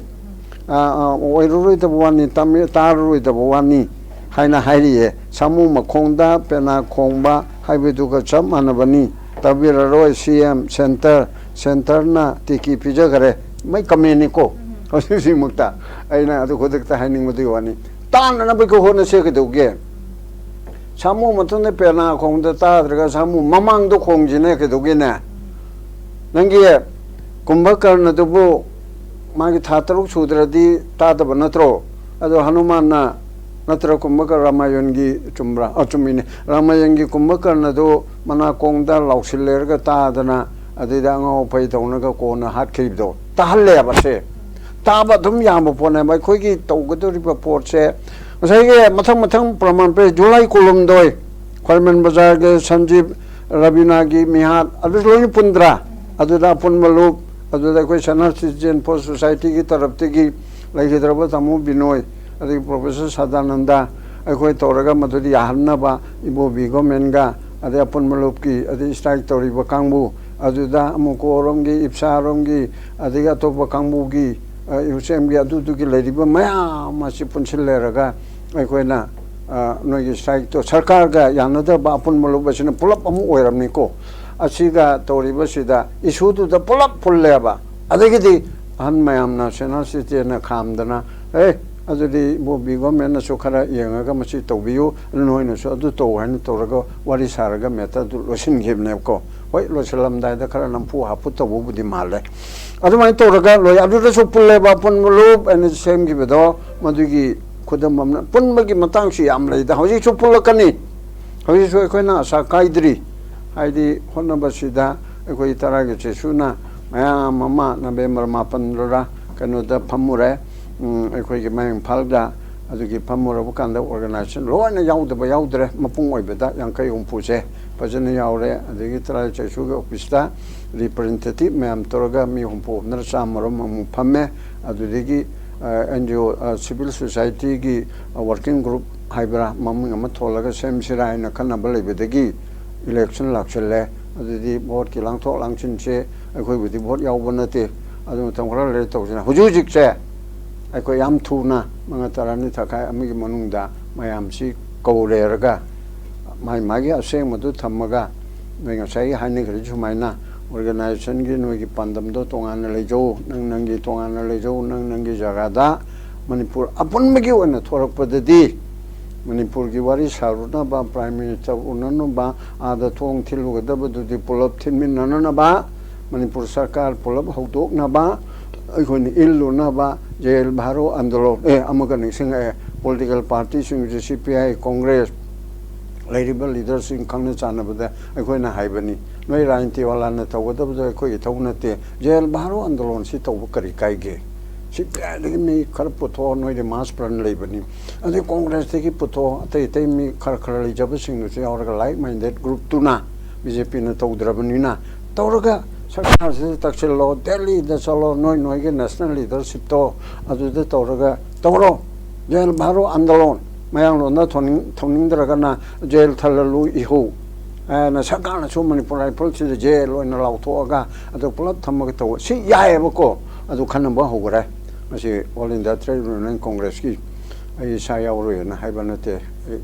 ꯑ, ꯑ, ꯑꯣꯏꯔꯔꯣꯏꯗꯕ ꯋꯥꯅꯤ, ꯇꯝꯃꯤ-, ꯇꯥꯔꯔꯣꯏꯗꯕ ꯋꯥꯅꯤ ꯍꯥꯏꯅ ꯍꯥꯏꯔꯤꯌꯦ꯫ ꯁꯥꯃꯨ ꯃꯈꯣꯡꯗ ꯄꯦꯅꯥ ꯈꯣꯡꯕ ꯍꯥꯏꯕꯗꯨꯒ ꯆꯞ ꯃꯥꯟꯅꯕꯅꯤ꯫ ꯇꯥꯕꯤꯔꯔꯣꯏ꯫ ꯁꯤ ꯑꯦꯝ, ꯁꯦꯟꯇꯔ, ꯁꯦꯟꯇꯔꯅ ꯇꯤꯀꯤ ꯄꯤꯖꯈꯔꯦ꯫ ꯃꯩ ꯀꯃꯦꯟꯅꯤꯀꯣ꯫ ꯍꯧꯖꯤꯛ ꯍꯧꯖꯤꯛꯃꯛꯇ ꯑꯩꯅ ꯑꯗꯨ ꯈꯨꯗꯛꯇ ꯍꯥꯏꯅꯤꯡꯕꯗꯨꯒꯤ ꯋꯥꯅꯤ꯫ ꯇꯥꯅꯅꯕꯒꯤ ꯍꯣꯠꯅꯁꯦ ꯀꯩꯗꯧꯒꯦ? ꯁꯥꯃꯨ ꯃꯊꯟꯗ ꯄꯦꯅꯥ ꯈꯣꯡꯗ ꯇꯥꯗ꯭ꯔꯒ ꯁꯥꯃꯨ ꯃꯃꯥꯡꯗ ꯈꯣꯡꯁꯤꯅ ꯀꯩꯗꯧꯒꯦꯅꯦ? ꯅꯪꯒꯤ ꯀꯨꯝꯚꯀꯔꯅꯗꯨꯕꯨ ꯃꯥꯒꯤ ꯊꯥ ꯇꯔꯨꯛ ꯁꯨꯗ꯭ꯔꯗꯤ ꯇꯥꯗꯕ ꯅꯠꯇ꯭ꯔꯣ? ꯑꯗꯣ ꯍꯅꯨꯃꯥꯟꯅ, ꯅꯠꯇ꯭ꯔ ꯀꯨꯝꯚꯀꯔ ꯔꯥꯃꯥꯌꯟꯒꯤ ꯆꯨꯝꯕ꯭ꯔꯥ? ꯑ, ꯆꯨꯝꯃꯤꯅꯦ꯫ ꯔꯥꯃꯥꯌꯟꯒꯤ ꯀꯨꯝꯚꯀꯔꯅꯗꯨ ꯃꯅꯥꯀꯣꯡꯗ ꯂꯥꯎꯁꯤꯜꯂꯦꯔꯒ ꯇꯥꯗꯅ ꯑꯗꯩꯗ ꯑꯉꯥꯎ ꯑꯐꯩ ꯇꯧꯅꯒ ꯀꯣꯟꯅ ꯍꯥꯠꯈꯤꯕꯗꯣ ꯇꯥꯍꯜꯂꯦꯕ꯫ ꯁꯦ ꯇꯥꯕ ꯑꯗꯨꯝ ꯌꯥꯕ ꯄꯣꯠꯅꯦꯕ꯫ ꯑꯩꯈꯣꯏꯒꯤ ꯇꯧꯒꯗꯧꯔꯤꯕ ꯄꯣꯠꯁꯦ ꯉꯁꯥꯏꯒꯤ ꯃꯊꯪ ꯃꯊꯪ ꯄ꯭ꯔꯃꯥꯟ ꯄꯤꯔꯦ꯫ ꯖꯨꯂꯥꯏ ꯀꯨꯟꯍꯨꯝꯗꯣꯏ ꯈ꯭ꯋꯥꯏꯔꯝꯕꯟ ꯕꯖꯥꯔꯒꯤ ꯁꯟꯖꯤꯕ ꯔꯕꯤꯅꯥꯒꯤ ꯃꯤꯍꯥꯠ, ꯑꯗꯨ ꯂꯣꯏꯅ ꯄꯨꯟꯗ꯭ꯔꯥ? ꯑꯗꯨꯗ ꯑꯄꯨꯟꯕ ꯂꯨꯞ, ꯑꯗꯨꯗ ꯑꯩꯈꯣꯏ ꯁꯅꯥ ꯁꯤꯇꯤꯖꯦꯟ ꯐꯣꯔ ꯁꯣꯁꯥꯏꯇꯤꯒꯤ ꯇꯔꯞꯇꯒꯤ ꯂꯩꯈꯤꯗ꯭ꯔꯕ ꯇꯥꯃꯣ ꯕꯤꯅꯣꯏ, ꯑꯗꯒꯤ ꯄ꯭ꯔꯣꯐꯦꯁꯔ ꯁꯗꯥꯅꯟꯗ, ꯑꯩꯈꯣꯏ ꯇꯧꯔꯒ ꯃꯗꯨꯗꯤ ꯌꯥꯍꯟꯅꯕ ꯏꯕꯣꯕꯤ ꯒꯣꯃꯦꯟꯒ, ꯑꯗꯩ ꯑꯄꯨꯟꯕ ꯂꯨꯞꯀꯤ, ꯑꯗꯩ ꯁ꯭ꯇ꯭ꯔꯥꯏꯛ ꯇꯧꯔꯤꯕ ꯀꯥꯡꯕꯨ, ꯑꯗꯨꯗ ꯑꯃꯨꯀꯣꯔꯣꯝꯒꯤ, ꯏꯞꯁꯥꯔꯣꯝꯒꯤ, ꯑꯗꯒꯤ ꯑꯇꯣꯞꯄ ꯀꯥꯡꯕꯨꯒꯤ, ꯑ, ꯌꯨꯁꯦꯝꯒꯤ, ꯑꯗꯨꯗꯨꯒꯤ ꯂꯩꯔꯤꯕ ꯃꯌꯥꯝ ꯑꯁꯤ ꯄꯨꯟꯁꯤꯜꯂꯔꯒ ꯑꯩꯈꯣꯏꯅ, ꯑ, ꯅꯣꯏꯒꯤ ꯁ꯭ꯇ꯭ꯔꯥꯏꯛꯇꯣ ꯁꯔꯀꯥꯔꯒ ꯌꯥꯅꯗꯕ ꯑꯄꯨꯟꯕ ꯂꯨꯞ ꯑꯁꯤꯅ ꯄꯨꯂꯞ ꯑꯃ ꯑꯣꯏꯔꯝꯅꯤꯀꯣ꯫ ꯑꯁꯤꯒ ꯇꯧꯔꯤꯕꯁꯤꯗ ꯏꯁꯨꯗꯨꯗ ꯄꯨꯂꯞ ꯄꯨꯜꯂꯦꯕ꯫ ꯑꯗꯒꯤꯗꯤ ꯑꯍꯟ ꯃꯌꯥꯝꯅ ꯁꯦꯅꯥ ꯁꯤꯇꯦꯅ ꯈꯥꯝꯗꯅ, "ꯑꯦ, ꯑꯗꯨꯗꯤ ꯏꯕꯣꯕꯤ ꯒꯣꯔꯃꯦꯟꯅꯁꯨ ꯈꯔ ꯌꯦꯡꯉꯒ ꯃꯁꯤ ꯇꯧꯕꯤꯌꯨ, ꯅꯣꯏꯅꯁꯨ ꯑꯗꯨ ꯇꯧ" ꯍꯥꯏꯅ ꯇꯧꯔꯒ ꯋꯥꯔꯤ ꯁꯥꯔꯒ ꯃꯦꯇꯔꯗꯨ ꯂꯣꯏꯁꯤꯟꯈꯤꯕꯅꯦꯕꯀꯣ꯫ ꯍꯣꯏ, ꯂꯣꯏꯁꯤꯜꯂꯝꯗꯥꯏꯗ ꯈꯔ ꯅꯝꯐꯨ ꯍꯥꯐꯨ ꯇꯧꯕꯕꯨꯗꯤ ꯃꯥꯜꯂꯦ꯫ ꯑꯗꯨꯃꯥꯏꯅ ꯇꯧꯔꯒ ꯂꯣꯏ, ꯑꯗꯨꯗꯁꯨ ꯄꯨꯜꯂꯦꯕ, ꯑꯄꯨꯟꯕ ꯂꯨꯞ ꯑꯅ ꯁꯦꯝꯈꯤꯕꯗꯣ꯫ ꯃꯗꯨꯒꯤ ꯈꯨꯗꯝ ꯑꯃꯅ, ꯄꯨꯟꯕꯒꯤ ꯃꯇꯥꯡꯁꯤ ꯌꯥꯝ ꯂꯩꯗ꯫ ꯍꯧꯖꯤꯛꯁꯨ ꯄꯨꯜꯂꯛꯀꯅꯤ꯫ ꯍꯧꯖꯤꯛꯁꯨ ꯑꯩꯈꯣꯏꯅ ꯑꯁꯥ ꯀꯥꯏꯗ꯭ꯔꯤ꯫ ꯍꯥꯏꯗꯤ ꯍꯣꯠꯅꯕꯁꯤꯗ ꯑꯩꯈꯣꯏ ꯇꯔꯥꯒꯤ ꯆꯦꯁꯨꯅ ꯃꯌꯥꯝ ꯑꯃ ꯅꯕꯦꯝꯕꯔ ꯃꯥꯄꯟꯗꯔ ꯀꯩꯅꯣꯗ ꯐꯝꯃꯨꯔꯦ꯫ ꯎꯝ, ꯑꯩꯈꯣꯏꯒꯤ ꯃꯌꯥꯡ ꯏꯝꯐꯥꯜꯗ ꯑꯗꯨꯒꯤ ꯐꯝꯃꯨꯔꯕ ꯀꯥꯟꯗ organization ꯂꯣꯏꯅ ꯌꯥꯎꯗꯕ ꯌꯥꯎꯗ꯭ꯔꯦ, ꯃꯄꯨꯡ ꯑꯣꯏꯕꯗ ꯌꯥꯡꯈꯩ ꯍꯨꯝꯐꯨꯁꯦ ꯐꯖꯅ ꯌꯥꯎꯔꯦ꯫ ꯑꯗꯒꯤ ꯇꯔꯥ ꯆꯩꯁꯨꯒꯤ office ꯇ representative ꯃꯌꯥꯝ ꯇꯧꯔꯒ ꯃꯤ ꯍꯨꯝꯐꯨ ꯍꯨꯝꯗꯅ ꯆꯥꯝꯃꯔꯣꯝ ꯑꯃꯨꯛ ꯐꯝꯃꯦ꯫ ꯑꯗꯨꯗꯒꯤ and G O, civil society ꯒꯤ working group ꯍꯥꯏꯕ꯭ꯔꯥ, ꯃꯃꯤꯡ ꯑꯃ ꯊꯣꯜꯂꯒ ꯁꯦꯝꯁꯤꯔꯥ ꯍꯥꯏꯅ ꯈꯟꯅꯕ ꯂꯩꯕꯗꯒꯤ election ꯂꯥꯛꯁꯜꯂꯦ꯫ ꯑꯗꯨꯗꯤ vote ꯀꯤ ꯂꯥꯡꯊꯣꯛ ꯂꯥꯡꯁꯤꯟꯁꯦ, ꯑꯩꯈꯣꯏꯕꯨꯗꯤ vote ꯌꯥꯎꯕ ꯅꯠꯇꯦ, ꯑꯗꯨ ꯃꯇꯝ ꯈꯔ ꯂꯩꯔ ꯇꯧꯁꯤꯅ꯫ ꯍꯧꯖꯤꯛ ꯍꯧꯖꯤꯛꯁꯦ ꯑꯩꯈꯣꯏ ꯌꯥꯝ ꯊꯨꯅ ꯃꯉꯥ ꯇꯔꯥꯅꯤ ꯊꯥꯈꯥꯏ ꯑꯃꯒꯤ ꯃꯅꯨꯡꯗ ꯃꯌꯥꯝꯁꯤ ꯀꯧꯔꯦꯔꯒ ꯃꯥꯏ ꯃꯥꯒꯤ ꯑꯁꯦꯡꯕꯗꯨ ꯊꯝꯃꯒ, ꯅꯣꯏ ꯉꯁꯥꯏ ꯍꯥꯏꯅꯈ꯭ꯔꯤꯁꯦ ꯁꯨꯃꯥꯏꯅ, organization ꯒꯤ ꯅꯣꯏꯒꯤ ꯄꯥꯟꯗꯝꯗꯣ ꯇꯣꯉꯥꯟꯅ ꯂꯩꯖꯧ, ꯅꯪ ꯅꯪꯒꯤ ꯇꯣꯉꯥꯟꯅ ꯂꯩꯖꯧ, ꯅꯪ ꯅꯪꯒꯤ ꯖꯒꯥꯗ꯫ ꯃꯅꯤꯄꯨꯔ ꯑꯄꯨꯟꯕꯒꯤ ꯑꯣꯏꯅ ꯊꯣꯔꯛꯄꯗꯗꯤ ꯃꯅꯤꯄꯨꯔꯒꯤ ꯋꯥꯔꯤ ꯁꯥꯔꯨꯅꯕ, Prime Minister ꯎꯅꯅꯕ, ꯑꯥꯗ ꯊꯣꯡ ꯊꯤꯜꯂꯨꯒꯗꯕꯗꯨꯗꯤ ꯄꯨꯂꯞ ꯊꯤꯟꯃꯤꯟꯅꯅꯅꯕ, ꯃꯅꯤꯄꯨꯔ ꯁꯔꯀꯥꯔ ꯄꯨꯂꯞ ꯍꯧꯗꯣꯛꯅꯕ, ꯑꯩꯈꯣꯏꯅ ꯏꯜꯂꯨꯅꯕ꯫ ꯖꯦ ꯑꯦꯜ ꯚꯥꯔꯣ ꯑꯟꯗꯣꯂꯣꯟ, ꯑꯦ, ꯑꯃꯒ ꯅꯤꯡꯁꯤꯡꯉꯛꯑꯦ, political party ꯁꯤꯡꯁꯦ, ꯁꯤ ꯄꯤ ꯑꯥꯏ, Congress, ꯂꯩꯔꯤꯕ leader ꯁꯤꯡ ꯈꯪꯅ ꯆꯥꯟꯅꯕꯗ ꯑꯩꯈꯣꯏꯅ ꯍꯥꯏꯕꯅꯤ, ꯅꯣꯏ ꯔꯥꯖꯅꯤꯇꯤ ꯋꯥꯂꯥꯅ ꯇꯧꯒꯗꯕꯗꯣ ꯑꯩꯈꯣꯏꯒꯤ ꯊꯧ ꯅꯠꯇꯦ꯫ ꯖꯦ ꯑꯦꯜ ꯚꯥꯔꯣ ꯑꯟꯗꯣꯂꯣꯟ ꯁꯤ ꯇꯧꯕ ꯀꯔꯤ ꯀꯥꯏꯒꯦ? ꯁꯤ ꯄꯤ ꯑꯥꯏꯗꯒꯤ ꯃꯤ ꯈꯔ ꯄꯨꯊꯣꯛꯑꯣ, ꯅꯣꯏꯗꯤ mass front ꯂꯩꯕꯅꯤ꯫ ꯑꯗꯩ Congress ꯇꯒꯤ ꯄꯨꯊꯣꯛꯑꯣ, ꯑꯇꯩ ꯑꯇꯩ ꯃꯤ ꯈꯔ ꯈꯔ ꯂꯩꯖꯕꯁꯤꯡꯗꯨꯁꯨ ꯌꯥꯎꯔꯒ, like minded group ꯇꯨꯅ, ꯕꯤ ꯖꯦ ꯄꯤꯅ ꯇꯧꯗ꯭ꯔꯕꯅꯤꯅ, ꯇꯧꯔꯒ ꯁꯔꯀꯥꯔꯁꯤꯗ ꯇꯛꯁꯤꯜꯂꯣ, ꯗꯦꯜꯂꯤꯗ ꯆꯠꯂꯣ, ꯅꯣꯏ ꯅꯣꯏꯒꯤ national leadership ꯇꯣ ꯑꯗꯨꯗ ꯇꯧꯔꯒ ꯇꯧꯔꯣ꯫ ꯖꯦ ꯑꯦꯜ ꯚꯥꯔꯣ ꯑꯟꯗꯣꯂꯣꯟ, ꯃꯌꯥꯡꯂꯣꯟꯗ ꯊꯧꯅꯤꯡ-, ꯊꯧꯅꯤꯡꯗ꯭ꯔꯒꯅ ꯖꯦꯜ ꯊꯜꯂꯜꯂꯨ ꯏꯍꯨ ꯍꯥꯏꯅ ꯁꯔꯀꯥꯔꯅꯁꯨ ꯃꯅꯤꯄꯨꯔ ꯔꯥꯏꯐꯜꯁꯤꯗ ꯖꯦꯜ ꯑꯣꯏꯅ ꯂꯥꯎꯊꯣꯛꯑꯒ ꯑꯗꯨ ꯄꯨꯂꯞ ꯊꯝꯃꯒ ꯇꯧꯕ ꯁꯤ ꯌꯥꯏꯑꯕꯀꯣ꯫ ꯑꯗꯨ ꯈꯟꯅꯕ ꯍꯧꯈ꯭ꯔꯦ꯫ ꯃꯁꯤ All India Trade Union Congress ꯀꯤ, ꯑꯩ ꯏꯁꯥ ꯌꯥꯎꯔꯣꯏꯅ ꯍꯥꯏꯕ ꯅꯠꯇꯦ꯫ ꯑꯩ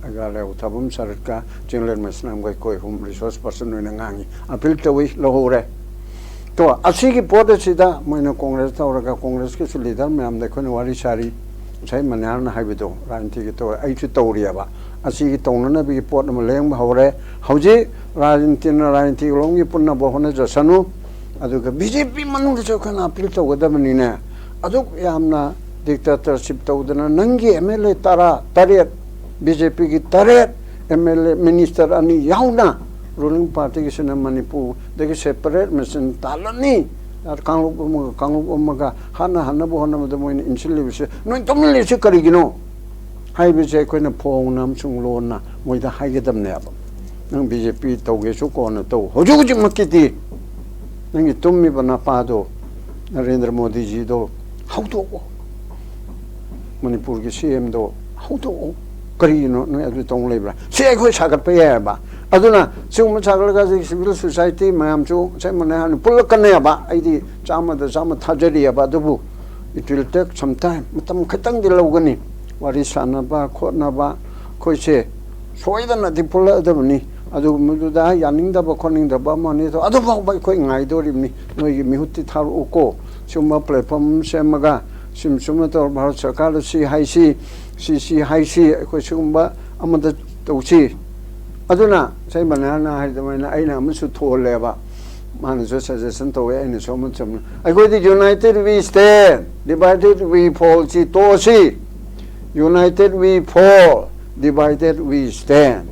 ꯑꯩꯒ ꯂꯩꯍꯧ ꯊꯥꯕꯝ ꯁꯔꯠꯀ ꯆꯤꯡꯂꯦꯟ ꯃꯁꯅꯥꯝꯒ ꯑꯩꯈꯣꯏ ꯑꯍꯨꯝ resource person ꯑꯣꯏꯅ ꯉꯥꯡꯉꯤ, appeal ꯇꯧꯏ, ꯂꯧꯍꯧꯔꯦ꯫ ꯇꯣ, ꯑꯁꯤꯒꯤ ꯄꯣꯠ ꯑꯁꯤꯗ ꯃꯣꯏꯅ Congress ꯇꯧꯔꯒ, Congress ꯀꯤꯁꯨ leader ꯃꯌꯥꯝꯗ ꯑꯩꯈꯣꯏꯅ ꯋꯥꯔꯤ ꯁꯥꯔꯤ꯫ ꯉꯁꯥꯏ ꯃꯅꯤꯍꯥꯔꯅ ꯍꯥꯏꯕꯗꯣ, ꯔꯥꯖꯅꯤꯇꯤꯒꯤ ꯇꯧꯔꯦ, ꯑꯩꯁꯨ ꯇꯧꯔꯤꯑꯕ꯫ ꯑꯁꯤꯒꯤ ꯇꯧꯅꯅꯕꯒꯤ ꯄꯣꯠ ꯑꯃ ꯂꯦꯡꯕ ꯍꯧꯔꯦ꯫ ꯍꯧꯖꯤꯛ ꯔꯥꯖꯅꯤꯇꯤꯅ ꯔꯥꯖꯅꯤꯇꯤꯒꯤ ꯂꯣꯝꯒꯤ ꯄꯨꯟꯅꯕ ꯍꯣꯠꯅꯖꯁꯅꯨ꯫ ꯑꯗꯨꯒ ꯕꯤ ꯖꯦ ꯄꯤ ꯃꯅꯨꯡꯗꯁꯨ ꯑꯩꯈꯣꯏꯅ appeal ꯇꯧꯒꯗꯕꯅꯤꯅꯦ꯫ ꯑꯗꯨꯛ ꯌꯥꯝꯅ dictatorship ꯇꯧꯗꯅ, ꯅꯪꯒꯤ ꯑꯦꯝ ꯑꯦꯜ ꯑꯦ ꯇꯔꯥ ꯇꯔꯦꯠ, ꯕꯤ ꯖꯦ ꯄꯤꯒꯤ ꯇꯔꯦꯠ, ꯑꯦꯝ ꯑꯦꯜ ꯑꯦ, minister ꯑꯅꯤ ꯌꯥꯎꯅ, ruling party ꯒꯤꯁꯤꯅ ꯃꯅꯤꯄꯨꯔꯗꯒꯤ separate ꯃꯦꯆꯤꯟ ꯇꯥꯜꯂꯅꯤ꯫ ꯀꯥꯡꯂꯨꯞ ꯑꯃꯒ ꯀꯥꯡꯂꯨꯞ ꯑꯃꯒ ꯍꯥꯠꯅ ꯍꯥꯠꯅꯕ ꯍꯣꯠꯅꯕꯗ ꯃꯣꯏꯅ ꯏꯟꯁꯤꯜꯂꯤꯕꯁꯦ, ꯅꯣꯏ ꯇꯨꯃꯤꯟ ꯂꯩꯁꯤ ꯀꯔꯤꯒꯤꯅꯣ ꯍꯥꯏꯕꯁꯦ ꯑꯩꯈꯣꯏꯅ ꯐꯣꯡꯅ ꯑꯃꯁꯨꯡ ꯂꯣꯟꯅ ꯃꯣꯏꯗ ꯍꯥꯏꯒꯗꯕꯅꯦꯕ꯫ ꯅꯪ ꯕꯤ ꯖꯦ ꯄꯤ ꯇꯧꯒꯦꯁꯨ ꯀꯣꯟꯅ ꯇꯧ, ꯍꯧꯖꯤꯛ ꯍꯧꯖꯤꯛꯃꯛꯀꯤꯗꯤ ꯅꯪꯒꯤ ꯇꯨꯝꯃꯤꯕ ꯅꯄꯥꯗꯣ, ꯅꯔꯦꯟꯗ꯭ꯔ ꯃꯣꯗꯤꯖꯤꯗꯣ ꯍꯧꯗꯣꯛꯑꯣ꯫ ꯃꯅꯤꯄꯨꯔꯒꯤ ꯁꯤ ꯑꯦꯝꯗꯣ ꯍꯧꯗꯣꯛꯎ꯫ ꯀꯔꯤꯒꯤꯅꯣ ꯅꯣꯏ ꯑꯗꯨ ꯇꯧ ꯂꯩꯕ꯭ꯔꯥ? ꯁꯤ ꯑꯩꯈꯣꯏ ꯁꯥꯒꯠꯄ ꯌꯥꯏꯑꯕ꯫ ꯑꯗꯨꯅ ꯁꯤꯒꯨꯝꯕ ꯁꯥꯒꯠꯂꯒ ꯍꯧꯖꯤꯛ ꯁꯤꯚꯤꯜ ꯁꯣꯁꯥꯏꯇꯤ ꯃꯌꯥꯝꯁꯨ ꯆꯞ ꯃꯥꯟꯅꯩ ꯍꯥꯏꯅ ꯄꯨꯜꯂꯛꯀꯅꯦꯕ꯫ ꯑꯩꯗꯤ ꯆꯥꯝꯃꯗ ꯆꯥꯝꯃ ꯊꯥꯖꯔꯤꯑꯕ꯫ ꯑꯗꯨꯕꯨ it will take some time, ꯃꯇꯝ ꯈꯤꯇꯪꯗꯤ ꯂꯧꯒꯅꯤ꯫ ꯋꯥꯔꯤ ꯁꯥꯟꯅꯕ ꯈꯣꯠꯅꯕ ꯑꯩꯈꯣꯏꯁꯦ ꯁꯣꯏꯗꯅꯗꯤ ꯄꯨꯜꯂꯛꯑꯗꯕꯅꯤ꯫ ꯑꯗꯨꯒꯨꯝꯕꯗꯨꯗ ꯌꯥꯅꯤꯡꯗꯕ ꯈꯣꯠꯅꯤꯡꯗꯕ ꯑꯃ ꯑꯅꯤ ꯊꯣꯛ-, ꯑꯗꯨꯐꯥꯎꯕ ꯑꯩꯈꯣꯏ ꯉꯥꯏꯗꯣꯔꯤꯕꯅꯤ꯫ ꯅꯣꯏꯒꯤ ꯃꯤꯍꯨꯠꯇꯤ ꯊꯥꯔꯛꯎꯀꯣ꯫ ꯁꯤꯒꯨꯝꯕ platform ꯁꯦꯝꯃꯒ ꯁꯤꯝ ꯁꯨꯝꯅ ꯇꯧꯔ ꯚꯥꯔꯠ ꯁꯔꯀꯥꯔꯗ ꯁꯤ ꯍꯥꯏꯁꯤ, ꯁꯤ ꯁꯤ ꯍꯥꯏꯁꯤ, ꯑꯩꯈꯣꯏ ꯁꯤꯒꯨꯝꯕ ꯑꯃꯗ ꯇꯧꯁꯤ꯫ ꯑꯗꯨꯅ ꯉꯁꯥꯏ ꯃꯅꯥꯅ ꯍꯥꯏꯗꯨꯃꯥꯏꯅ ꯑꯩꯅ ꯑꯃꯁꯨ ꯊꯣꯛꯍꯜꯂꯦꯕ꯫ ꯃꯥꯅꯁꯨ suggestion ꯇꯧꯋꯦ, ꯑꯩꯅꯁꯨ ꯑꯃ ꯆꯨꯝꯅ꯫ ꯑꯩꯈꯣꯏꯗꯤ united we stand, divided we fall ꯁꯤ ꯇꯣꯛꯑꯁꯤ꯫ United we fall, divided we stand.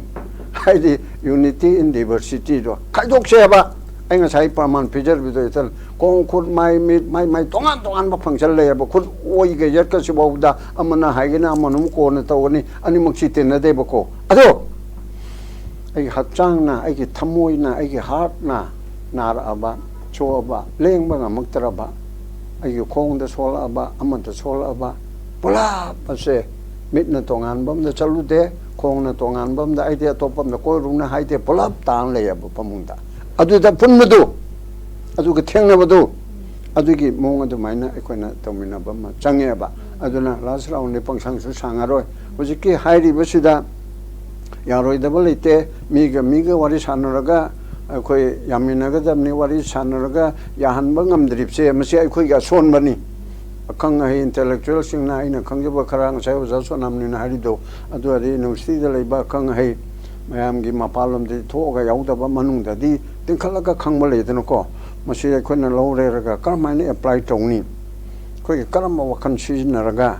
ꯍꯥꯏꯗꯤ unity in diversity ꯗꯣ ꯈꯥꯏꯗꯣꯛꯁꯦ ꯍꯥꯏꯕ꯫ ꯑꯩ ꯉꯁꯥꯏ ꯄ꯭ꯔꯃꯥꯟ ꯄꯤꯖꯔꯤꯕꯗꯣ ꯏꯆꯜ, ꯈꯣꯡ ꯈꯨꯠ ꯃꯥꯏ ꯃꯤꯠ ꯃꯥꯏ ꯃꯥꯏ ꯇꯣꯉꯥꯟ ꯇꯣꯉꯥꯟꯕ function ꯂꯩꯌꯦꯕ꯫ ꯈꯨꯠ ꯑꯣꯏꯒ ꯌꯦꯠꯀꯁꯤꯐꯥꯎꯗ ꯑꯃꯅ ꯍꯥꯏꯒꯅꯤ, ꯑꯃꯅ ꯑꯃꯨꯛ ꯀꯣꯟꯅ ꯇꯧꯒꯅꯤ, ꯑꯅꯤꯃꯛꯁꯤ ꯇꯤꯟꯅꯗꯦꯕꯀꯣ꯫ ꯑꯗꯣ ꯑꯩꯒꯤ ꯍꯛꯆꯥꯡꯅ, ꯑꯩꯒꯤ ꯊꯃꯣꯏꯅ, ꯑꯩꯒꯤ heart ꯅ ꯅꯥꯔꯛꯑꯕ, ꯁꯣꯛꯑꯕ, ꯂꯦꯡꯕ ꯉꯝꯃꯛꯇ꯭ꯔꯕ, ꯑꯩꯒꯤ ꯈꯣꯡꯗ ꯁꯣꯛꯂꯛꯑꯕ, ꯑꯃꯗ ꯁꯣꯛꯂꯛꯑꯕ, ꯄꯨꯂꯞ ꯑꯁꯦ ꯃꯤꯠꯅ ꯇꯣꯉꯥꯟꯕ ꯑꯃꯗ ꯆꯠꯂꯨꯗꯦ, ꯈꯣꯡꯅ ꯇꯣꯉꯥꯟꯕ ꯑꯃꯗ, ꯑꯩꯗꯤ ꯑꯇꯣꯞꯄ ꯑꯃꯗ ꯀꯣꯏꯔꯨꯅ ꯍꯥꯏꯗꯦ, ꯄꯨꯂꯞ ꯇꯥꯡ ꯂꯩꯌꯦꯕ ꯐꯃꯨꯡꯗ꯫ ꯑꯗꯨꯗ ꯄꯨꯟꯕꯗꯨ, ꯑꯗꯨꯒ ꯊꯦꯡꯅꯕꯗꯨ, ꯑꯗꯨꯒꯤ ꯃꯑꯣꯡ ꯑꯗꯨꯃꯥꯏꯅ ꯑꯩꯈꯣꯏꯅ ꯇꯧꯃꯤꯟꯅꯕ ꯑꯃ ꯆꯪꯉꯦꯕ꯫ ꯑꯗꯨꯅ last round ꯗꯤ ꯄꯪꯁꯥꯡꯁꯨ ꯁꯥꯡꯉꯔꯣꯏ꯫ ꯍꯧꯖꯤꯛꯀꯤ ꯍꯥꯏꯔꯤꯕꯁꯤꯗ ꯌꯥꯔꯣꯏꯗꯕ ꯂꯩꯇꯦ꯫ ꯃꯤꯒ ꯃꯤꯒ ꯋꯥꯔꯤ ꯁꯥꯟꯅꯔꯒ ꯑꯩꯈꯣꯏ ꯌꯥꯃꯤꯟꯅꯒꯗꯕꯅꯤ꯫ ꯋꯥꯔꯤ ꯁꯥꯟꯅꯔꯒ ꯌꯥꯍꯟꯕ ꯉꯝꯗ꯭ꯔꯤꯕꯁꯦ ꯃꯁꯤ ꯑꯩꯈꯣꯏꯒꯤ ꯑꯁꯣꯟꯕꯅꯤ꯫ ꯑꯈꯪ ꯑꯍꯩ intellectual ꯁꯤꯡꯅ, ꯑꯩꯅ ꯈꯪꯖꯕ ꯈꯔ, ꯉꯁꯥꯏ ꯑꯣꯖꯥ ꯁꯣꯅꯥꯝꯅꯤꯅ ꯍꯥꯏꯔꯤꯗꯣ, ꯑꯗꯨ ꯑꯣꯏꯔꯗꯤ university ꯗ ꯂꯩꯕ ꯑꯈꯪ ꯑꯍꯩ ꯃꯌꯥꯝꯒꯤ ꯃꯄꯥꯟꯂꯣꯝꯗꯗꯤ ꯊꯣꯛꯑꯒ ꯌꯥꯎꯗꯕ, ꯃꯅꯨꯡꯗꯗꯤ ꯇꯤꯡꯈꯠꯂꯒ ꯈꯪꯕ ꯂꯩꯗꯅꯀꯣ꯫ ꯃꯁꯤ ꯑꯩꯈꯣꯏꯅ ꯂꯧꯔꯦꯔꯒ ꯀꯔꯝꯍꯥꯏꯅ apply ꯇꯧꯅꯤ? ꯑꯩꯈꯣꯏꯒꯤ ꯀꯔꯝꯕ ꯋꯥꯈꯜ ꯁꯤꯖꯤꯟꯅꯔꯒ,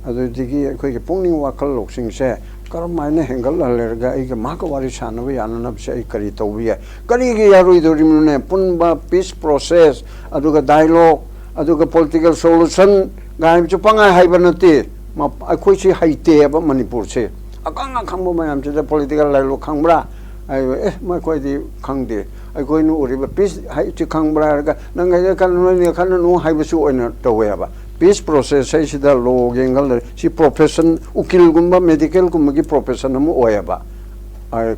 ꯑꯗꯨꯗꯒꯤ ꯑꯩꯈꯣꯏꯒꯤ ꯄꯨꯛꯅꯤꯡ ꯋꯥꯈꯜ ꯂꯧꯁꯤꯡꯁꯦ ꯀꯔꯝ ꯍꯥꯏꯅ ꯍꯦꯟꯒꯠꯍꯜꯂꯦꯔꯒ ꯑꯩꯒ ꯃꯥꯒ ꯋꯥꯔꯤ ꯁꯥꯟꯅꯕ ꯌꯥꯅꯅꯕꯁꯦ ꯑꯩ ꯀꯔꯤ ꯇꯧꯕ ꯌꯥꯏ? ꯀꯔꯤꯒꯤ ꯌꯥꯔꯣꯏꯗꯣꯔꯤꯕꯅꯣꯅꯦ? ꯄꯨꯟꯕ, ꯄꯤꯁ ꯄ꯭ꯔꯣꯁꯦꯁ, ꯑꯗꯨꯒ ꯗꯥꯏꯂꯣꯒ, ꯑꯗꯨꯒ ꯄꯣꯂꯤꯇꯤꯀꯦꯜ ꯁꯣꯂꯨꯁꯟ ꯍꯥꯏꯕꯁꯨ ꯄꯪꯍꯥꯏ ꯍꯥꯏꯕ ꯅꯠꯇꯦ꯫ ꯃ-, ꯑꯩꯈꯣꯏꯁꯤ ꯍꯩꯇꯦꯕ ꯃꯅꯤꯄꯨꯔꯁꯦ꯫ ꯑꯈꯪ ꯑꯈꯪꯕ ꯃꯌꯥꯝꯁꯤꯗ ꯄꯣꯂꯤꯇꯤꯀꯦꯜ ꯗꯥꯏꯂꯣꯒ ꯈꯪꯕ꯭ꯔꯥ? ꯑꯩ, ꯑꯦ, ꯃꯈꯣꯏꯗꯤ ꯈꯪꯗꯦ꯫ ꯑꯩꯈꯣꯏꯅ ꯎꯔꯤꯕ ꯄꯤꯁ ꯍꯥꯏꯁꯤ ꯈꯪꯕ꯭ꯔꯥ ꯍꯥꯏꯔꯒ, "ꯅꯪ ꯍꯥꯏꯗꯤ ꯈꯟꯅ ꯅꯣꯏꯅ ꯈꯟꯅꯅꯨ" ꯍꯥꯏꯕꯁꯨ ꯑꯣꯏꯅ ꯇꯧꯋꯦꯕ꯫ ꯄꯤꯁ ꯄ꯭ꯔꯣꯁꯦꯁ ꯍꯥꯏꯁꯤꯗ ꯂꯣꯒꯤ ꯑꯦꯡꯒꯜꯗ ꯁꯤ ꯄ꯭ꯔꯣꯐꯦꯁꯟ, ꯎꯀꯤꯜꯒꯨꯝꯕ, ꯃꯦꯗꯤꯀꯦꯜꯒꯨꯝꯕꯒꯤ ꯄ꯭ꯔꯣꯐꯦꯁꯟ ꯑꯃ ꯑꯣꯏꯌꯦꯕ꯫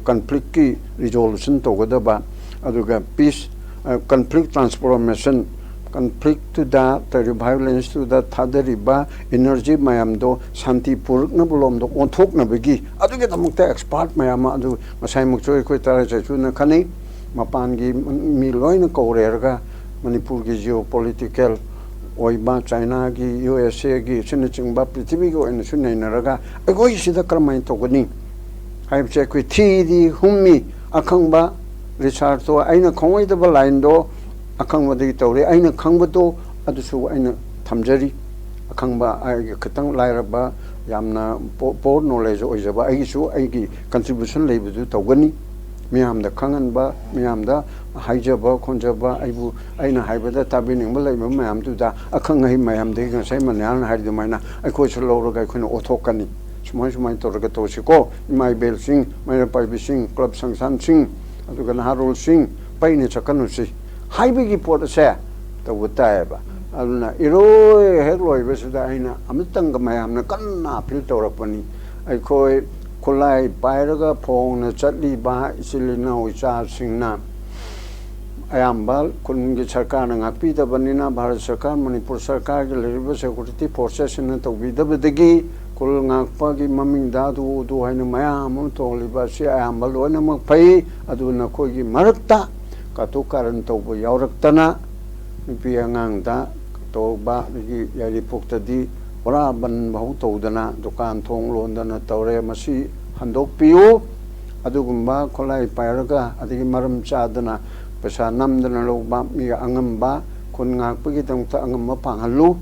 ꯀꯟꯐ꯭ꯂꯤꯛꯀꯤ ꯔꯤꯖꯣꯂꯨꯁꯟ ꯇꯧꯒꯗꯕ, ꯑꯗꯨꯒ ꯄꯤꯁ, ꯀꯟꯐ꯭ꯂꯤꯛ ꯇ꯭ꯔꯥꯟꯁꯐꯣꯔꯃꯦꯁꯟ, ꯀꯟꯐ꯭ꯂꯤꯛꯇꯨꯗ ꯇꯧꯔꯤꯕ ꯚꯥꯏꯑꯣꯂꯦꯟꯁꯇꯨꯗ ꯊꯥꯗꯔꯤꯕ ꯏꯅꯔꯖꯤ ꯃꯌꯥꯝꯗꯣ ꯁꯥꯟꯇꯤ ꯄꯨꯔꯛꯅꯕ ꯂꯣꯝꯗ ꯑꯣꯟꯊꯣꯛꯅꯕꯒꯤ, ꯑꯗꯨꯒꯤꯗꯃꯛꯇ ꯑꯦꯛꯁꯄꯥꯔꯠ ꯃꯌꯥꯝ ꯑꯃ, ꯑꯗꯨ ꯉꯁꯥꯏꯃꯛꯁꯨ ꯑꯩꯈꯣꯏ ꯇꯔꯥ ꯆꯩꯁꯨꯅ ꯈꯟꯅꯩ꯫ ꯃꯄꯥꯟꯒꯤ ꯃꯤ ꯂꯣꯏꯅ ꯀꯧꯔꯦꯔꯒ ꯃꯅꯤꯄꯨꯔꯒꯤ ꯖꯤꯑꯣ ꯄꯣꯂꯤꯇꯤꯀꯦꯜ ꯑꯣꯏꯕ, ꯆꯥꯏꯅꯥꯒꯤ, ꯌꯨ ꯑꯦꯁ ꯑꯦꯒꯤ ꯑꯁꯤꯅꯆꯤꯡꯕ ꯄ꯭ꯔꯤꯊꯤꯕꯤꯒꯤ ꯑꯣꯏꯅꯁꯨ ꯅꯩꯅꯔꯒ ꯑꯩꯈꯣꯏꯒꯤꯁꯤꯗ ꯀꯔꯝꯍꯥꯏꯅ ꯇꯧꯒꯅꯤ ꯍꯥꯏꯕꯁꯦ ꯑꯩꯈꯣꯏ ꯊꯤꯗꯤ ꯍꯨꯝꯃꯤ꯫ ꯑꯈꯪꯕ ꯔꯤꯁꯥꯔꯁꯇꯣ, ꯑꯩꯅ ꯈꯪꯉꯣꯏꯗꯕ ꯂꯥꯏꯟꯗꯣ ꯑꯈꯪꯕꯗꯒꯤ ꯇꯧꯔꯦ꯫ ꯑꯩꯅ ꯈꯪꯕꯗꯣ ꯑꯗꯨꯁꯨ ꯑꯩꯅ ꯊꯝꯖꯔꯤ꯫ ꯑꯈꯪꯕ ꯑꯩꯒꯤ ꯈꯤꯇꯪ ꯂꯥꯏꯔꯕ, ꯌꯥꯝꯅ ꯄꯣ-, ꯄꯣꯔ ꯅꯣꯂꯦꯖ ꯑꯣꯏꯖꯕ ꯑꯩꯒꯤꯁꯨ ꯑꯩꯒꯤ ꯀꯟꯇ꯭ꯔꯤꯕ꯭ꯌꯨꯁꯟ ꯂꯩꯕꯗꯨ ꯇꯧꯒꯅꯤ꯫ ꯃꯤꯌꯥꯝꯗ ꯈꯪꯍꯟꯕ, ꯃꯤꯌꯥꯝꯗ ꯍꯥꯏꯖꯕ ꯈꯣꯟꯖꯕ, ꯑꯩꯕꯨ, ꯑꯩꯅ ꯍꯥꯏꯕꯗ ꯇꯥꯕꯤꯅꯤꯡꯕ ꯂꯩꯕ ꯃꯌꯥꯝꯗꯨꯗ ꯑꯈꯪ ꯑꯍꯩ ꯃꯌꯥꯝꯗꯒꯤ ꯉꯁꯥꯏ ꯃꯅꯤꯌꯥꯅ ꯍꯥꯏꯔꯤ ꯑꯗꯨꯃꯥꯏꯅ ꯑꯩꯈꯣꯏꯁꯨ ꯂꯧꯔꯒ ꯑꯩꯈꯣꯏꯅ ꯑꯣꯠꯊꯣꯛꯀꯅꯤ꯫ ꯁꯨꯃꯥꯏ ꯁꯨꯃꯥꯏꯅ ꯇꯧꯔꯒ ꯇꯧꯁꯤꯀꯣ, ꯏꯃꯥ ꯏꯕꯦꯜꯁꯤꯡ, ꯃꯩꯔꯥ ꯄꯥꯏꯕꯤꯁꯤꯡ, ꯀ꯭ꯂꯕ ꯁꯪꯁꯊꯥꯟꯁꯤꯡ, ꯑꯗꯨꯒ ꯅꯍꯥꯔꯣꯜꯁꯤꯡ, ꯄꯩꯅ ꯆꯠꯀꯅꯨꯁꯤ ꯍꯥꯏꯕꯒꯤ ꯄꯣꯠ ꯑꯁꯦ ꯇꯧꯕ ꯇꯥꯏꯌꯦꯕ꯫ ꯑꯗꯨꯅ ꯏꯔꯣꯏ ꯍꯦꯛ ꯂꯣꯏꯕꯁꯤꯗ ꯑꯩꯅ ꯑꯃꯇꯪꯒ ꯃꯌꯥꯝꯅ ꯀꯟꯅ ꯑꯄꯤꯜ ꯇꯧꯔꯛꯄꯅꯤ꯫ ꯑꯩꯈꯣꯏ ꯈꯨꯠꯂꯥꯏ ꯄꯥꯏꯔꯒ ꯐꯣꯡꯅ ꯆꯠꯂꯤꯕ ꯏꯆꯤꯜ ꯏꯅꯥꯎ ꯏꯆꯥꯁꯤꯡꯅ ꯑꯌꯥꯝꯕ ꯈꯨꯟꯒꯤ ꯁꯔꯀꯥꯔꯅ ꯉꯥꯛꯄꯤꯗꯕꯅꯤꯅ, ꯚꯥꯔꯠ ꯁꯔꯀꯥꯔ, ꯃꯅꯤꯄꯨꯔ ꯁꯔꯀꯥꯔꯒꯤ ꯂꯩꯔꯤꯕ ꯁꯦꯀ꯭ꯌꯨꯔꯤꯇꯤ ꯐꯣꯔꯁꯦꯁꯁꯤꯡꯅ ꯇꯧꯕꯤꯗꯕꯗꯒꯤ ꯈꯨꯜ ꯉꯥꯛꯄꯒꯤ ꯃꯃꯤꯡꯗ ꯑꯗꯨ ꯑꯗꯨ ꯍꯥꯏꯅ ꯃꯌꯥꯝ ꯑꯃ ꯇꯧꯍꯜꯂꯤꯕ ꯑꯁꯤ ꯑꯌꯥꯝꯕ ꯂꯣꯏꯅꯃꯛ ꯐꯩ꯫ ꯑꯗꯨ ꯅꯈꯣꯏꯒꯤ ꯃꯔꯛꯇ ꯀꯥꯇꯨ ꯀꯥꯔꯟ ꯇꯧꯕ ꯌꯥꯎꯔꯛꯇꯅ, ꯅꯨꯄꯤ ꯑꯉꯥꯡꯗ ꯇꯧꯕ, ꯑꯗꯒꯤ ꯌꯥꯏꯔꯤꯄꯣꯛꯇꯗꯤ ꯄꯨꯔꯥ ꯕꯟ ꯐꯥꯎ ꯇꯧꯗꯅ ꯗꯨꯀꯥꯟ ꯊꯣꯡ ꯂꯣꯟꯗꯅ ꯇꯧꯔꯦ꯫ ꯃꯁꯤ ꯍꯟꯗꯣꯛꯄꯤꯌꯨ꯫ ꯑꯗꯨꯒꯨꯝꯕ ꯈꯨꯠꯂꯥꯏ ꯄꯥꯏꯔꯒ, ꯑꯗꯒꯤ ꯃꯔꯝ ꯆꯥꯗꯅ ꯄꯩꯁꯥ ꯅꯝꯗꯅ ꯂꯧꯕ, ꯃꯤꯒ ꯑꯉꯝꯕ, ꯈꯨꯟ ꯉꯥꯛꯄꯒꯤꯗꯃꯛꯇ ꯑꯉꯝꯕ ꯄꯥꯡꯍꯜꯂꯨ꯫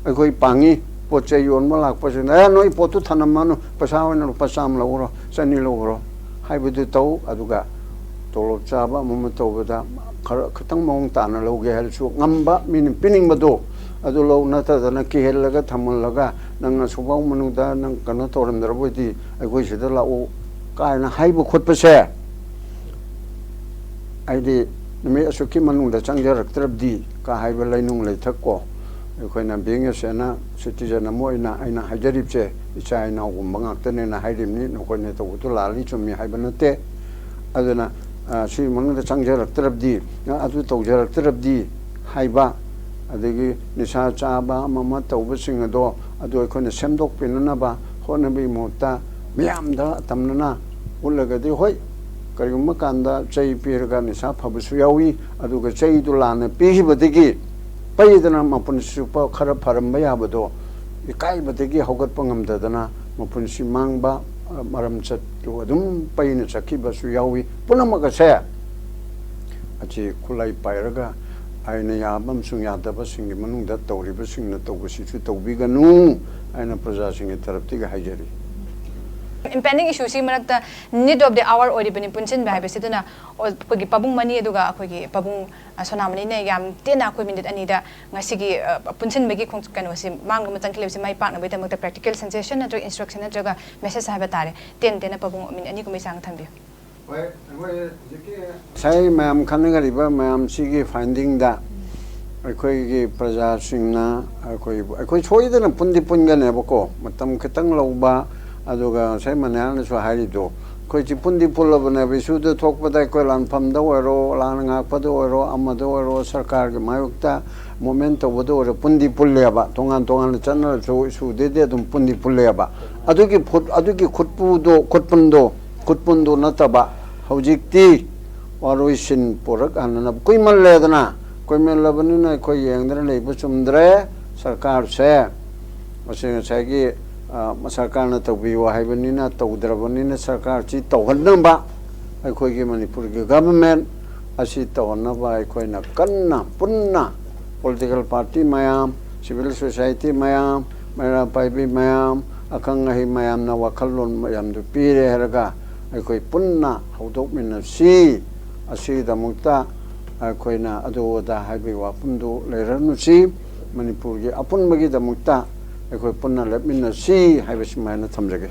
ꯑꯩꯈꯣꯏ ꯄꯥꯡꯉꯤ꯫ ꯄꯣꯠ ꯆꯩ ꯌꯣꯟꯕ ꯂꯥꯛꯄꯁꯤꯡꯗ, "ꯑꯦ, ꯅꯣꯏ ꯄꯣꯠꯇꯨ ꯊꯅꯝꯃꯅꯨ, ꯄꯩꯁꯥ ꯑꯣꯏꯅ ꯂꯨꯄꯥ ꯆꯥꯝꯃ ꯂꯧꯈ꯭ꯔꯣ, ꯆꯅꯤ ꯂꯧꯈ꯭ꯔꯣ" ꯍꯥꯏꯕꯗꯨ ꯇꯧ꯫ ꯑꯗꯨꯒ ꯇꯣꯂꯣꯞ ꯆꯥꯕ ꯑꯃ ꯑꯃ ꯇꯧꯕꯗ ꯈꯔ ꯈꯤꯇꯪ ꯃꯑꯣꯡ ꯇꯥꯅ ꯂꯧꯒꯦ ꯍꯥꯏꯔꯁꯨ ꯉꯝꯕ, ꯃꯤꯅ ꯄꯤꯅꯤꯡꯕꯗꯣ ꯑꯗꯨ ꯂꯧ, ꯅꯠꯇꯗꯅ ꯀꯤꯍꯜꯂꯒ ꯊꯝꯍꯜꯂꯒ, "ꯅꯪ ꯑꯁꯨꯛꯐꯥꯎ ꯃꯅꯨꯡꯗ ꯅꯪ ꯀꯩꯅꯣ ꯇꯧꯔꯝꯗ꯭ꯔꯕꯣꯏꯗꯤ ꯑꯩꯈꯣꯏ ꯁꯤꯗ ꯂꯥꯛꯎ" ꯀꯥꯏꯅ ꯍꯥꯏꯕ ꯈꯣꯠꯄꯁꯦ, ꯍꯥꯏꯗꯤ ꯅꯨꯃꯤꯠ ꯑꯁꯨꯛꯀꯤ ꯃꯅꯨꯡꯗ ꯆꯪꯖꯔꯛꯇ꯭ꯔꯕꯗꯤ ꯀ ꯍꯥꯏꯕ ꯂꯩꯅꯨꯡ ꯂꯩꯊꯛ ꯀꯣ, ꯑꯩꯈꯣꯏꯅ ꯕꯤꯡ ꯑꯦꯁ ꯑꯦꯅ ꯁꯤꯇꯤꯖꯟ ꯑꯃ ꯑꯣꯏꯅ ꯑꯩꯅ ꯍꯥꯏꯖꯔꯤꯕꯁꯦ, ꯏꯆꯥ ꯏꯅꯥꯎꯒꯨꯝꯕ ꯉꯥꯛꯇꯅꯦꯅ ꯍꯥꯏꯔꯤꯕꯅꯤ꯫ ꯅꯈꯣꯏꯅ ꯇꯧꯕꯗꯨ ꯂꯥꯜꯂꯤ ꯆꯨꯝꯃꯤ ꯍꯥꯏꯕ ꯅꯠꯇꯦ꯫ ꯑꯗꯨꯅ, ꯑ, ꯁꯤ ꯃꯅꯨꯡꯗ ꯆꯪꯖꯔꯛꯇ꯭ꯔꯕꯗꯤ, ꯑ, ꯑꯗꯨ ꯇꯧꯖꯔꯛꯇ꯭ꯔꯕꯗꯤ ꯍꯥꯏꯕ, ꯑꯗꯒꯤ ꯅꯤꯁꯥ ꯆꯥꯕ ꯑꯃ ꯑꯃ ꯇꯧꯕꯁꯤꯡ ꯑꯗꯣ, ꯑꯗꯨ ꯑꯩꯈꯣꯏꯅ ꯁꯦꯝꯗꯣꯛꯄꯤꯅꯅꯕ ꯍꯣꯠꯅꯕꯒꯤ ꯃꯍꯨꯠꯇ, ꯃꯤꯌꯥꯝꯗ ꯇꯝꯅꯅ ꯎꯠꯂꯒꯗꯤ, ꯍꯣꯏ, ꯀꯔꯤꯒꯨꯝꯕ ꯀꯥꯟꯗ ꯆꯩ ꯄꯤꯔꯒ ꯅꯤꯁꯥ ꯐꯕꯁꯨ ꯌꯥꯎꯏ, ꯑꯗꯨꯒ ꯆꯩꯗꯨ ꯂꯥꯟꯅ ꯄꯤꯈꯤꯕꯗꯒꯤ ꯄꯩꯗꯅ ꯃꯄꯨꯟꯁꯤ ꯆꯨꯞꯄ ꯈꯔ ꯐꯔꯝꯕ ꯌꯥꯕꯗꯣ, ꯏꯀꯥꯏꯕꯗꯒꯤ ꯍꯧꯒꯠꯄ ꯉꯝꯗꯗꯅ ꯃꯄꯨꯟꯁꯤ ꯃꯥꯡꯕ, ꯃꯔꯝ ꯆꯠꯇꯨ ꯑꯗꯨꯝ ꯄꯩꯅ ꯆꯠꯈꯤꯕꯁꯨ ꯌꯥꯎꯏ꯫ ꯄꯨꯝꯅꯃꯛ ꯑꯁꯦ ꯑꯁꯤ ꯈꯨꯠꯂꯥꯏ ꯄꯥꯏꯔꯒ ꯑꯥꯏꯟꯅ ꯌꯥꯕ ꯑꯃꯁꯨꯡ ꯌꯥꯗꯕꯁꯤꯡꯒꯤ ꯃꯅꯨꯡꯗ ꯇꯧꯔꯤꯕꯁꯤꯡꯅ ꯇꯧꯕꯁꯤꯁꯨ ꯇꯧꯕꯤꯒꯅꯨ ꯍꯥꯏꯅ ꯄ꯭ꯔꯖꯥꯁꯤꯡꯒꯤ ꯇꯔꯞꯇꯒꯤ ꯍꯥꯏꯖꯔꯤ꯫ Impending issue ꯁꯤ ꯃꯔꯛꯇ need of the hour ꯑꯣꯏꯔꯤꯕꯅꯤ ꯄꯨꯟꯁꯤꯟꯕ ꯍꯥꯏꯕꯁꯤ꯫ ꯑꯗꯨꯅ ꯑꯩꯈꯣꯏꯒꯤ ꯄꯥꯕꯨꯡ ꯃꯅꯤ ꯑꯗꯨꯒ ꯑꯩꯈꯣꯏꯒꯤ ꯄꯥꯕꯨꯡ, ꯑ, ꯁꯣꯅꯥꯃꯅꯤꯅ ꯌꯥꯝ ꯇꯦꯟꯅ ꯑꯩꯈꯣꯏ ꯃꯤꯅꯤꯠ ꯑꯅꯤꯗ ꯉꯁꯤꯒꯤ, ꯑ, ꯄꯨꯟꯁꯤꯟꯕꯒꯤ ꯈꯣꯡ-, ꯀꯩꯅꯣꯁꯤ ꯃꯥꯡꯕ ꯑꯃ ꯆꯪꯈꯤꯕꯁꯤ ꯃꯥꯏ ꯄꯥꯛꯅꯕꯒꯤꯗꯃꯛꯇ practical suggestion ꯅꯠꯇ꯭ꯔꯒ instruction ꯅꯠꯇ꯭ꯔꯒ message ꯍꯥꯏꯕ ꯇꯥꯔꯦ, ꯇꯦꯟ ꯇꯦꯟꯅ ꯄꯥꯕꯨꯡ ꯃꯤꯅꯤꯠ ꯑꯅꯤꯒꯨꯝꯕꯒꯤ ꯆꯥꯡ ꯊꯝꯕꯤꯌꯨ꯫ ꯉꯁꯥꯏ ꯃꯌꯥꯝ ꯈꯟꯅꯒꯔꯤꯕ ꯃꯌꯥꯝꯁꯤꯒꯤ finding ꯗ ꯑꯩꯈꯣꯏꯒꯤ ꯄ꯭ꯔꯖꯥꯁꯤꯡꯅ ꯑꯩꯈꯣꯏ, ꯑꯩꯈꯣꯏ ꯁꯣꯏꯗꯅ ꯄꯨꯟꯗꯤ ꯄꯨꯟꯒꯅꯦꯕꯀꯣ, ꯃꯇꯝ ꯈꯤꯇꯪ ꯂꯧꯕ꯫ ꯑꯗꯨꯒ ꯉꯁꯥꯏ ꯃꯅꯤꯍꯥꯔꯅꯁꯨ ꯍꯥꯏꯔꯤꯗꯣ, ꯑꯩꯈꯣꯏꯁꯤ ꯄꯨꯟꯗꯤ ꯄꯨꯜꯂꯕꯅꯦꯕ꯫ ꯏꯁꯨꯗ ꯊꯣꯛꯄꯗ ꯑꯩꯈꯣꯏ ꯂꯥꯟꯐꯝꯗ ꯑꯣꯏꯔꯣ, ꯂꯥꯟ ꯉꯥꯛꯄꯗ ꯑꯣꯏꯔꯣ, ꯑꯃꯗ ꯑꯣꯏꯔꯣ, ꯁꯔꯀꯥꯔꯒꯤ ꯃꯥꯌꯣꯛꯇ movement ꯇꯧꯕꯗ ꯑꯣꯏꯔꯣ, ꯄꯨꯟꯗꯤ ꯄꯨꯜꯂꯦꯕ꯫ ꯇꯣꯉꯥꯟ ꯇꯣꯉꯥꯟꯅ ꯆꯠꯅꯔꯁꯨ ꯏꯁꯨꯗꯗꯤ ꯑꯗꯨꯝ ꯄꯨꯟꯗꯤ ꯄꯨꯜꯂꯦꯕ꯫ ꯑꯗꯨꯒꯤ ꯐꯨꯠ-, ꯑꯗꯨꯒꯤ ꯈꯨꯠꯄꯨꯗꯣ, ꯈꯨꯠꯄꯨꯟꯗꯣ, ꯈꯨꯠꯄꯨꯟꯗꯣ ꯅꯠꯇꯕ, ꯍꯧꯖꯤꯛꯇꯤ ꯋꯥꯔꯣꯏꯁꯤꯟ ꯄꯨꯔꯛꯍꯟꯅꯅꯕ ꯀꯨꯏꯃꯜꯂꯦꯗꯅ꯫ ꯀꯨꯏꯃꯜꯂꯕꯅꯤꯅ ꯑꯩꯈꯣꯏ ꯌꯦꯡꯗꯅ ꯂꯩꯕ ꯆꯨꯝꯗ꯭ꯔꯦ꯫ ꯁꯔꯀꯥꯔꯁꯦ ꯃꯁꯤ ꯉꯁꯥꯏꯒꯤ, ꯑ, ꯁꯔꯀꯥꯔꯅ ꯇꯧꯕꯤꯌꯨ ꯍꯥꯏꯕꯅꯤꯅ ꯇꯧꯗ꯭ꯔꯕꯅꯤꯅ ꯁꯔꯀꯥꯔꯁꯤ ꯇꯧꯍꯟꯅꯕ, ꯑꯩꯈꯣꯏꯒꯤ ꯃꯅꯤꯄꯨꯔꯒꯤ government ꯑꯁꯤ ꯇꯧꯍꯟꯅꯕ ꯑꯩꯈꯣꯏꯅ ꯀꯟꯅ ꯄꯨꯟꯅ political party ꯃꯌꯥꯝ, civil society ꯃꯌꯥꯝ, ꯃꯩꯔꯥ ꯄꯥꯏꯕꯤ ꯃꯌꯥꯝ, ꯑꯈꯪ ꯑꯍꯩ ꯃꯌꯥꯝꯅ ꯋꯥꯈꯜꯂꯣꯟ ꯃꯌꯥꯝꯗꯨ ꯄꯤꯔꯦ ꯍꯥꯏꯔꯒ ꯑꯩꯈꯣꯏ ꯄꯨꯟꯅ ꯍꯧꯗꯣꯛꯃꯤꯟꯅꯁꯤ꯫ ꯑꯁꯤꯒꯤꯗꯃꯛꯇ ꯑꯩꯈꯣꯏꯅ ꯑꯗꯨ ꯑꯗꯥ ꯍꯥꯏꯕꯒꯤ ꯋꯥꯐꯝꯗꯨ ꯂꯩꯔꯅꯨꯁꯤ꯫ ꯃꯅꯤꯄꯨꯔꯒꯤ ꯑꯄꯨꯟꯕꯒꯤꯗꯃꯛꯇ ꯑꯩꯈꯣꯏ ꯄꯨꯟꯅ ꯂꯦꯞꯃꯤꯟꯅꯁꯤ ꯍꯥꯏꯕꯁꯤꯃꯥꯏꯅ ꯊꯝꯖꯒꯦ꯫